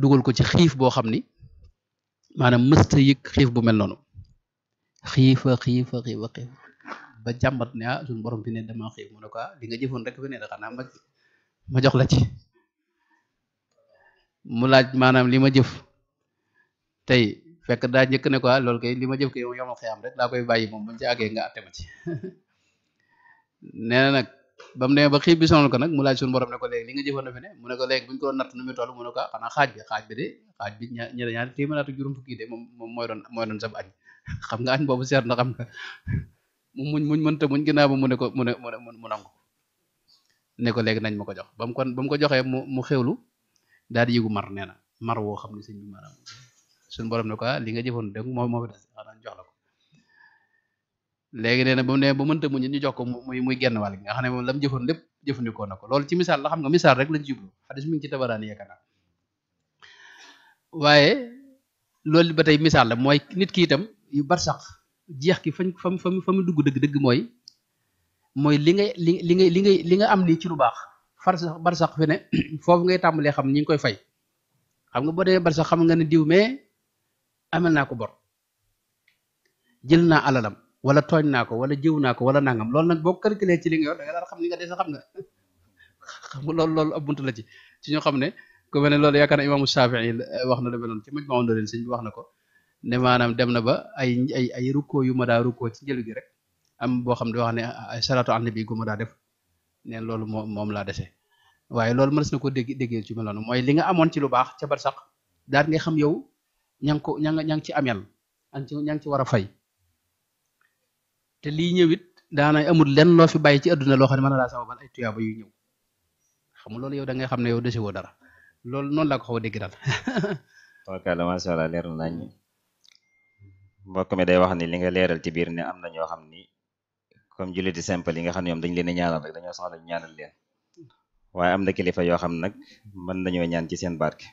dugal ko ci xiif boo xam ni maanaam mësta yëg xiif bu mel noonu xiifa ba jàmbat ne suñu borom fi ne dama xiif mu ne ko li nga jëfoon rek fi ne da xanaa ma jox la ci mu laaj maanaam li ma jëf tey fekk daa njëkk ne ko loolu kay li ma jëf kay yomal xiyam rek laa koy bàyyi moom buñ ci àggee nga atte ma ci nee na nag ba mu demee ba xiif bi sonal ko nag mu laaj suñu borom ne ko léegi li nga jëfoon na fi ne mu ne ko léegi bu ñu ko doon natt nu muy toll mu ne ko xanaa xaaj bi ñaari téeméer ak juróom fukki de moom mooy doon sab añ xam nga añ boobu seet na xam nga mu muñ mënta muñ ginnaaw ba mu ne ko mu nangu ne ko léegi nañ ma ko jox ba mu ko joxee mu xewlu daal di yëgu mar nee na mar woo xam ne sëñ bi maanaam suñu borom ne ko li nga jëfoon dégg moo fi des xanaa jox la ko léegi nee na ba mu ne ba mënta muñ ñu jox ko muy genn wàll gi nga xam ne moom la mu jëfoon lépp jëfandikoo na ko loolu ci misaal la xam nga misaal rek lañ ci jublu xadis mi ngi ci Tabaraani yaakaar naa waaye loolu ba tey misaal la mooy nit ki itam yu barsax jeex ki fa mu dugg dëgg mooy li nga am nii ci lu baax barsax fi ne foofu ngay tàmbalee xam ñi ngi koy fay xam nga boo demee barsax xam nga ne diw mais amal naa ko bor jël naa alalam wala tooñ naa ko wala jëw naa ko wala nangam loolu nag boo calculé ci li nga yor da nga daal xam li nga dese xam nga loolu ab bunt la ci ñoo xam ne ku mel ne loolu yaakaar na imaamu Shaafi'i wax na lu mel noonu ci Majmahun Nurayni sëñ bi wax na ko ne maanaam dem na ba ay rukkoo yu ma daa rukkoo ci njël gi rek am boo xam ne wax ne ay salaatu ala nabi gu ma daa def neen loolu moom laa dese waaye loolu mënees na ko déggee ci mel noonu mooy li nga amoon ci lu baax ca barsax daal ngay xam yow ña ngi ci amel ña ngi ci war a fay te lii ñëwit daana amul lenn loo fi bàyyi ci àdduna loo xam ne mën na laa sababal ay tuyaaba yu ñëw xam nga loolu yow da ngay xam ne yow dese woo dara loolu noonu laa ko xaw a dégg daal. tabarkàlla masha Allah leer nañ mbokk mi day wax ni li nga leeral ci biir ne am na ñoo xam ni comme julliti simple yi nga xam ne ñoom dañ leen a ñaanal rek dañoo soxla ñu ñaanal leen waaye am na kilifa yoo xam nag mën nañoo ñaan ci seen barke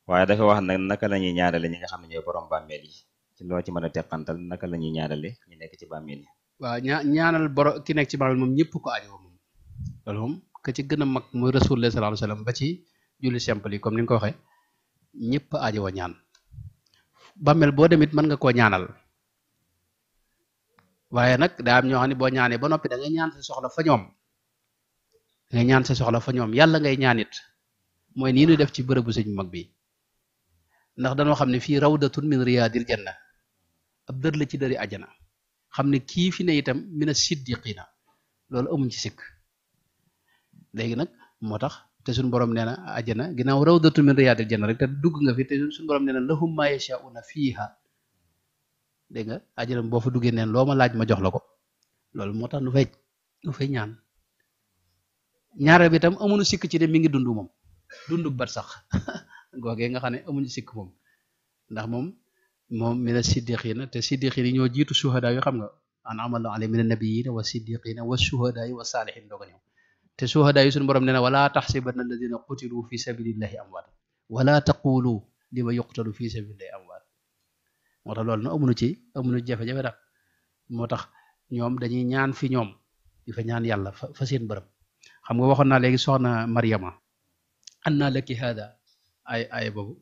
waaye dafa wax nag naka la ñuy ñaanale ñi nga xam ne ñooy borom bàmmeel yi ci loo ci mën a teqantal naka la ñuy ñaanale ñu nekk ci bàmmeel yi. waaw ñaanal ki nekk ci bàmmeel moom ñëpp ko aajo moom loolu moom ka ci gën a mag mooy Rasulullah sallallahu alayhi wasallam ba ci julli simple yi comme ni nga ko waxee ñëpp aajo wa ñaan bàmmeel boo demit mën nga koo ñaanal waaye nag daa am ñoo xam ne boo ñaanee ba noppi da ngay ñaan sa soxla fa ñoom ngay ñaan sa soxla fa ñoom yàlla ngay ñaanit mooy nii ñu def ci bërëbu sëñ mag bi ndax dañoo xam ne fii rawdatun min riyaadil janna ab dër la ci dëri àjjana xam ne kii fi ne itam mina siddiqina loolu amuñ ci sikk léegi nag moo tax te suñu borom nee na àjjana ginnaaw rawdatun min riyaadil janna rek te dugg nga fi te suñu borom nee na lahum ma yashaa'una fiiha dégg nga àjjana boo fa duggee neen loo ma laaj ma jox la ko loolu moo tax nu fay ñaan ñaareel bi itam amuñu sikk ci ne mi ngi dund moom dundu bat sax googee nga xam ne amuñu sikk moom ndax moom mina siddiqina te siddiqina yi ñoo jiitu suhadaa yu xam nga an'ama Allahu alayhim mina nabiyyiina wa siddiqina wa shuhadaa wa saalihiin doog a ñëw te suhadaa yi suñu borom nee na wala taxsibanna alladina qutilu fi sabilillahi amwaat wala taqulu lima yuqtalu fi sabilillahi amwaat moo tax loolu na amuñu jafe-jafe daal moo tax ñoom dañuy ñaan fi ñoom di fa ñaan yàlla fa seen bërëb xam nga waxoon naa léegi soxna Maryama anna laki hada ay boobu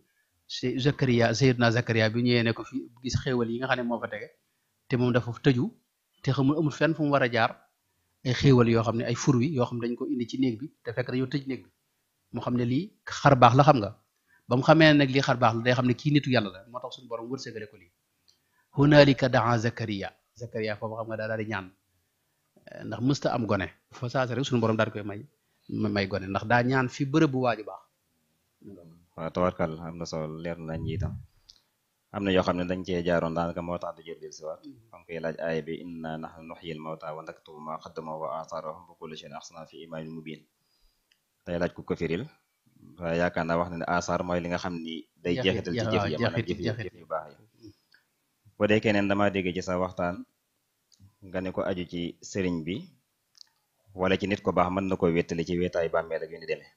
si Sayyidna Zakariya bi ñëwee ne ko fi gis xéewal yi nga xam ne moo fa tege te moom dafa tëju te amul fenn fu mu war a jaar ay xéewal yoo xam ne ay furwi yoo xam ne dañ ko indi ci néeg bi te fekk dañoo tëj néeg bi mu xam ne lii xar baax la xam nga ba mu xamee nag lii xar baax la day xam ne kii nitu yàlla la moo tax suñu borom wërsëgale ko lii hunaalika daa Zakariya foofu xam nga daal di ñaan ndax mësta am gone fa saasa rek suñu borom daal koy may gone ndax daa ñaan fi bërëb bu waaju baax. waaw tawarkal am na solo leer nañ itam am na yoo xam ne dañ cee jaaroon daanaka moo tax du jël del si waat xam koy laaj aaya bi inna nahnu nuhyil mawta wa naktubu ma qaddamu wa atharahum wa kulla shay'in ahsaynahu fi imaamin mubin tey laaj ku ko firil waaye yaakaar naa wax na ne asaar mooy li nga xam ni day jeexital ci jëf ya maanaam jëf yu baax yi bu dee keneen dama dégg ci sa waxtaan nga ne ko aju ci sëriñ bi wala ci nit ko baax mën na ko wéttali ci wéetaay bàmmeel ak yu ni demee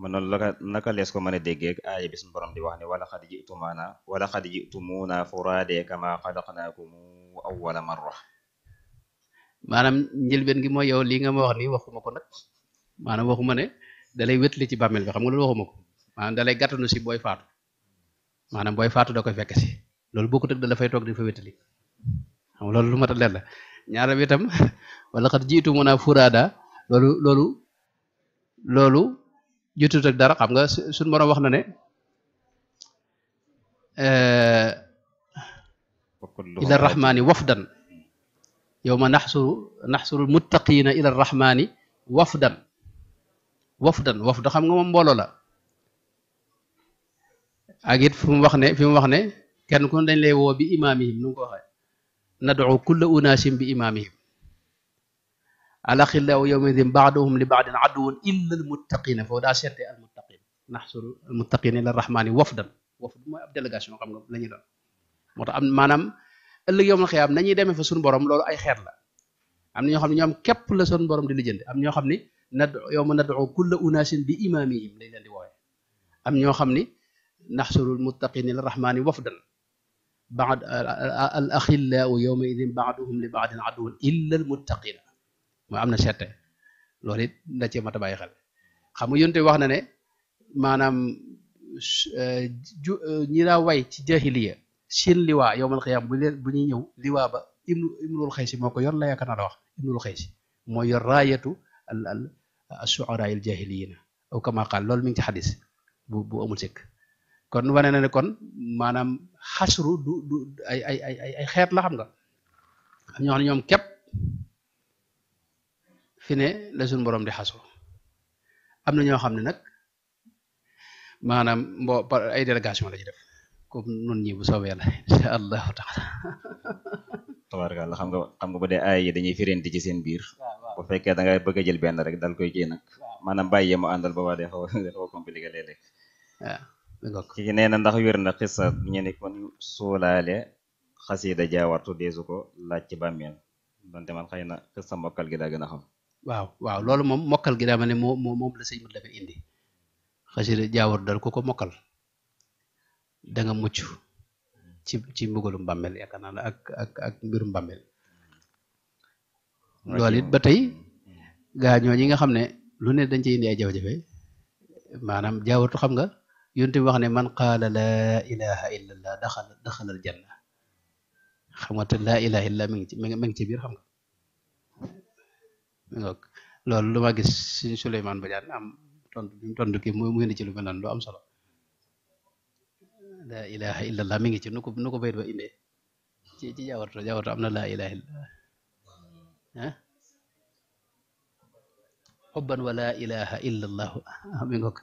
man noonu naka lees ko mën a déggee aaya bi suñu borom di wax ne wala xad ji'tumuuna furaade kama xalaqnaakum awwala marra maanaam njëlbeen gi mooy yow lii nga ma wax nii waxuma ko nag maanaam waxuma ne dalay wéttali ci bàmmeel bi xam nga loolu waxuma ko maanaam dalay gàttanu si booy faatu maanaam booy faatu da koy fekk si loolu bokkut ak da la fay toog di fa wéttali xam nga loolu lu mat a leer la ñaareel bi itam wala xat ji'tumuuna furaada loolu jutut ak dara xam nga suñu borom wax na ne ila rahmani wafdan yawma naxsuru muttaqina ila rahmani wafdan xam nga moom mbooloo la ak it fi mu wax ne kenn ku dañ lay woo bi imaamihim nu ngi ko waxee nad'u kulla unaasin bi imaamihim alaxillahu yawma idin ba'duhum li ba'din aduwwun illa almuttaqina foofu daa seete almuttaqin naxsuru almuttaqina ila rahmani wafd mooy ab délégation xam nga la ñu doon moo tax am maanaam ëllëg yowmal xiyaam nañuy demee fa suñu borom loolu ay xeet la am na ñoo xam ne ñoom képp la suñu borom di lijjanti am ñoo xam ne yawma nad'u kulla unaasin bi imaamihim lañ leen di woowee am ñoo xam ni naxsuru almuttaqina ila rahmani wafdan ba'd al axillahu yawma idin ba'duhum li ba'din aduwwun illa almuttaqina mooy am na seete loolu it da cee mat a bàyyi xel xam nga yonte wax na ne maanaam ñi daa way ci jahiliya seen liwaa yowmal xiyaam bu ñuy ñëw liwaa ba ibnul xaysi moo ko yor la yaakaar naa la wax ibnul xaysi moo yor raayatu al shu'ara al jahiliyina aw kama qaal loolu mi ngi ci xadis bu amul sikk kon wane na ne kon maanaam xasru du ay xeet la xam nga am ñoo xam ne ñoom képp fi ne la suñu borom di xasu am na ñoo xam ne nag maanaam ay délégation la ci def comme nun ñi bu soobee la insha allahu taala. tabaarkalla xam nga bu dee ay yi dañuy firenti ci seen biir bu fekkee da ngay bëgg a jël benn rek dal koy kii nag maanaam bàyyi mu àndal ba waa dee xaw a compliqué léeg-léeg waaw ki nee na ndax wér na xissa ñu ne kon suulaale xasida jaawartu deesu ko laaj ci bàmmeel donte man xëy na xissa mokkal gi daa gën a xam waaw loolu moom mokkal gi daa ma ne moom la sëñ mat dafa indi xasida jaawar dal ku ko mokkal da nga mucc ci mbugalum bàmmeel yaakaar naa la ak mbirum bàmmeel loolu it ba tey gaañoo ñi nga xam ne lu ne dañ ci indi ay jafe-jafe maanaam jaawartu xam nga yonte bi wax ne man qaala laa ilaha illa allah daxalal janna xam nga te laa ilaha illa mi ngi ci biir xam nga loolu lu ma gis suñ Souleymane Badiane am tontu kii mu indi ci lu mel noonu lu am solo laa ilaha illa allah mi ngi ci nu ko bayit ba indee ci jaawartu am na laa ilaha illa ah xubban wa laa ilaha illa allahu mi ngoog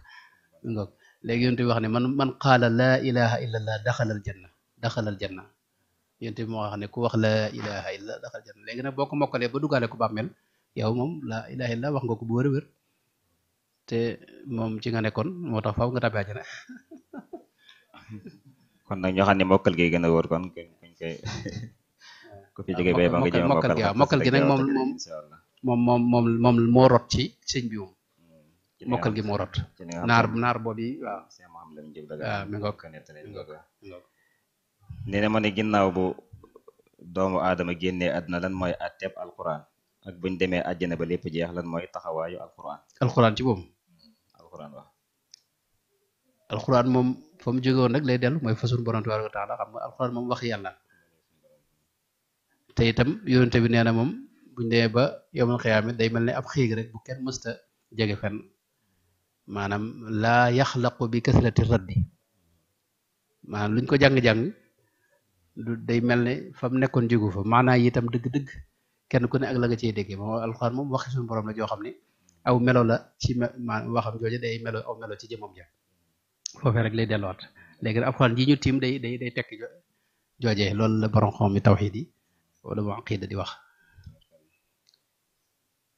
léegi yonte bi wax ne man qaala laa ilaha illa allah daxalal janna yonte bi moo wax ne ku wax laa ilaha illa daxalal janna léegi nag boo ko mokkalee ba duggaale ko bàmmeel yow moom laa ilaha illa wax nga ko bu wër te moom ci nga nekkoon moo tax faaw nga tàbbi àjjana kon nag ñoo xam ne mokkal gi gën a wóor kon kuñ koy ku fi jógee bay ba nga jëm mokkal gi nag moom moo rot ci sëñ bi moom mokkal gi moo rot naar boobu waaw mi ngoog nee na ma ne ginnaaw bu doomu aadama génnee àdduna lan mooy àtteeb alquran ak buñ demee àjjana ba lépp jeex lan mooy taxawaayu alquran ci moom alquran moom fa mu jóge woon rek lay dellu mooy fa sunu borom tabaaraka wa taala xam nga alquran moom wax yàlla te itam yonente bi nee na moom buñ demee ba yowmal xiyaama day mel ne ab xiig rek bu kenn mësta jege fenn maanaam laa yaxlaqu bi kasrati raddi maanaam luñ ko jàng-jàng du day mel ne fa mu nekkoon jógu fa maanaa yi itam dëgg-dëgg kenn ku ne ak la nga ciy déggee moom alxuraan moom waxi suñu borom la joo xam ne aw melo la ci waxam jooju day aw melo ci jëmmam ja foofee rek lay delluwaat léegi alxuraan ji ñu tiim day tekki joojee loolu la borom xam mi tawxiid yi wala mu aqida di wax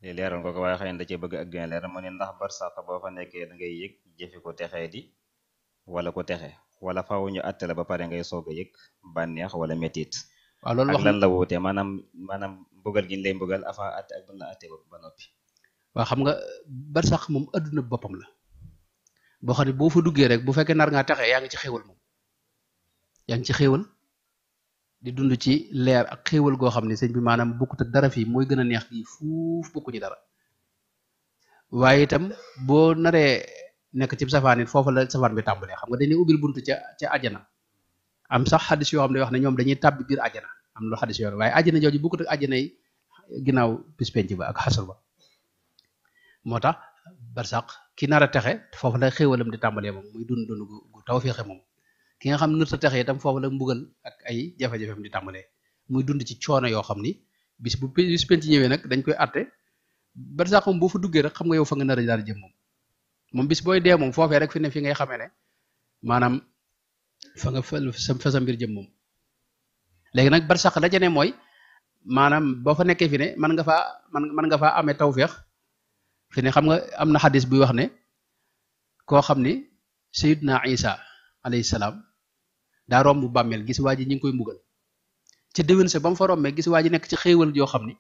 lii leeral nga ko waaye xëy na da cee bëgg ak gën leer mu ne ndax barsàq boo fa nekkee da ngay yëg jëfi ko texee di wala ko texe wala faaw ñu àtte la ba pare ngay soog a yëg bànneex wala métit waaw loolu wax lan la wuutee maanaam mbugal gi ñu lay mbugal avant àtte ak ban la àtte ba noppi waaw xam nga barsàq moom adduna boppam la boo xam ne boo fa duggee rek bu fekkee nar ngaa texe yaa ngi ci xéewal moom yaa ngi ci xéewal di dund ci leer ak xéewal goo xam ne sëñ bi maanaam bokkut ak dara fii mooy gën a neex fii fuuf bokkuñu dara waaye itam boo naree nekk ci safaan it foofu la safaan bi tàmbalee xam nga dañuy ubbil buntu ca àjjana am sax xadis yoo xam ne wax ne ñoom dañuy tàbbi biir àjjana am lu xadis yoo waaye àjjana jooju bokkut ak àjjana yi ginnaaw bis penc ba ak xasal ba moo tax barsàq ki nar a texe foofu la xéewalam di tàmbalee moom muy dund gu taw féexe moom ki nga xam nërta texe itam foofu la mbugal ak ay jafe-jafem di tàmbalee muy dund ci coono yoo xam ni bis penc ñëwee nag dañ koy àtte barsàq moom boo fa duggee rek xam nga yow fa nga nar a daal jëm moom bis booy dee moom foofee rek fi ne fi ngay xamee ne maanaam fa nga fa sa mbir jëm moom léegi nag barsàq la ca ne mooy maanaam boo fa nekkee fi ne mën nga faa amee tawféex fi ne xam nga am na xadis buy wax ne koo xam ni Sayyidna Isa alayhi salaam daa romb bàmmeel gis waa ji ñi ngi koy mbugal ca déwén sa ba mu fa rombee gis waa ji nekk ci xéewal joo xam ni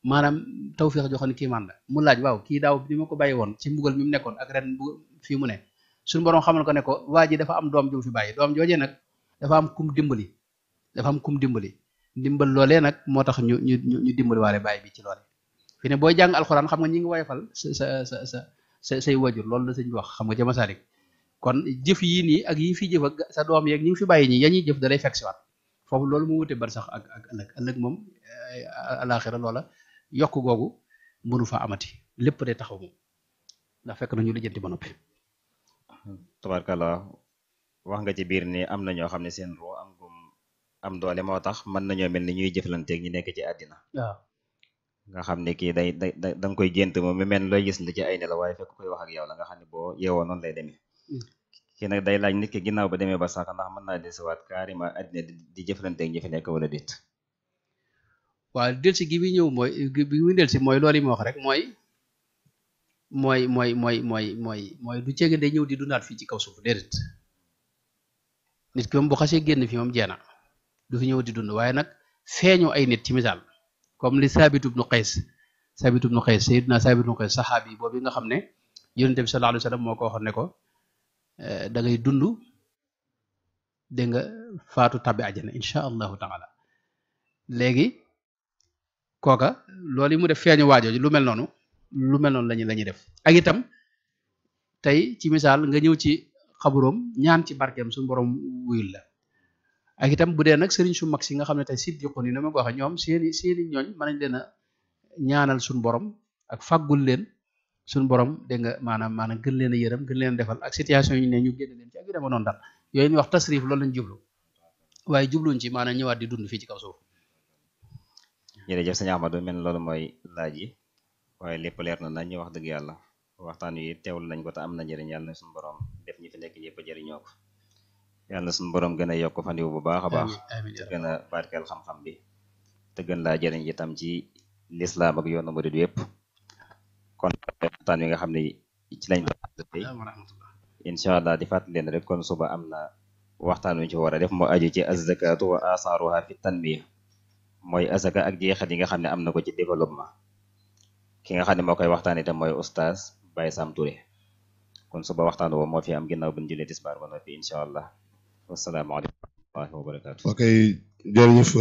maanaam tawféex joo xam ne kii man la mu laaj waaw kii daaw bi ma ko bàyyi woon ci mbugal mi mu nekkoon ak ren fii mu ne suñu borom xamal ko ne ko waa ji dafa am doom ju fi bàyyi doom joojee nag dafa am kum dimbali ndimbal loolee nag moo tax ñu dimbali waale bàyyi bi ci loole fi ne booy jàng alxuraan xam nga ñi ngi woyofal say wajur loolu la sëñ bi wax xam nga ca Masalik kon jëf yii nii ak yi fi jëf ak sa doom yeeg ñi ngi fi bàyyi ñi yañuy jëf da lay fekk si waat foofu loolu mu wute bar sax ak ëllëg moom alaxira loola yokk googu mënu fa amati lépp day taxaw moom ndax fekk na ñu lijjanti ba noppi tabarkalla wax nga ci biir ni am na ñoo xam ne seen roo am doole moo tax mën nañoo mel ni ñuy jëflanteeg ñi nekk ci àddina waaw nga xam ne kii da nga koy gént moom mi mel looy gis li ci ay nelaw waaye fekk koy wax ak yow la nga xam ne boo yeewoo noonu lay demee kii nag day laaj nit ki ginnaaw ba demee ba sax ndax mën naa desiwaat carrément àddina di jëflante ak ñi fi nekk wala déet. waaw delsi gi bi ñëw mooy bi muy delsi mooy loolu yi ma wax rek mooy du ceege day ñëw di dundaat fii ci kaw suuf déedéet nit ki moom bu xasee génn fi moom jeena du fi ñëw di dund waaye nag feeñu ay nit ci misaal comme li Saabit ibnu Qays sayyidina Saabit ibnu Qays saxaabi boobu nga xam ne yonent bi sallallahu alayhi wa sallam moo ko waxoon ne ko da ngay dund dégg nga faatu tabbi àjjana insha allahu taala léegi kooka loolu yi mu def feeñu waajooju lu mel noonu lañuy def ak itam tey ci misaal nga ñëw ci xaburoom ñaan ci barkeem suñu borom wuyul la ak itam bu dee nag sëriñ su mag si nga xam ne tey siddiqoon yi na ma ko waxee ñoom seeni ñooñ mën nañ leen a ñaanal suñu borom ak faggul leen suñu borom dégg nga maanaam gën leen a yërëm gën leen a defal ak situation yi ne ñu génn leen ci ak yu dema noonu daal yooyu ñu wax tasrif loolu lañ jublu waaye jubluñ ci maanaam ñëwaat di dund fii ci kaw suuf. jërëjëf sëñ Ahmadou mel loolu mooy laaj yi waaye lépp leer na nañ ñu wax dëgg yàlla waxtaan wi teewlu nañ ko te am na njëriñ yàlla na suñu borom def ñi fi nekk ñëpp a jëriñoo ko yàlla na suñu borom gën a yokk fan wu bu baax a baax te gën a barkeel xam-xam bi te gën laa jëriñ itam ci lislaam ak yoonu murid yëpp kon waxtaan wi nga xam ne ci lañ doon tey incha allah di fàttali leen rek kon suba am na waxtaan wi ñu ci war a def moo aju ci az-zakatu wa asaaruha fi tanmiya mooy azaka ak jeexat yi nga xam ne am na ko ci développement ki nga xam ne moo koy waxtaan itam mooy oustaz Baye Sam Touré kon suba waxtaan woo moo fi am ginnaaw bu ñu jullee tisbaar ba noppi incha allah wasalaamaaleykum wa rahmatullahi wa barakatu. ok jërëjëf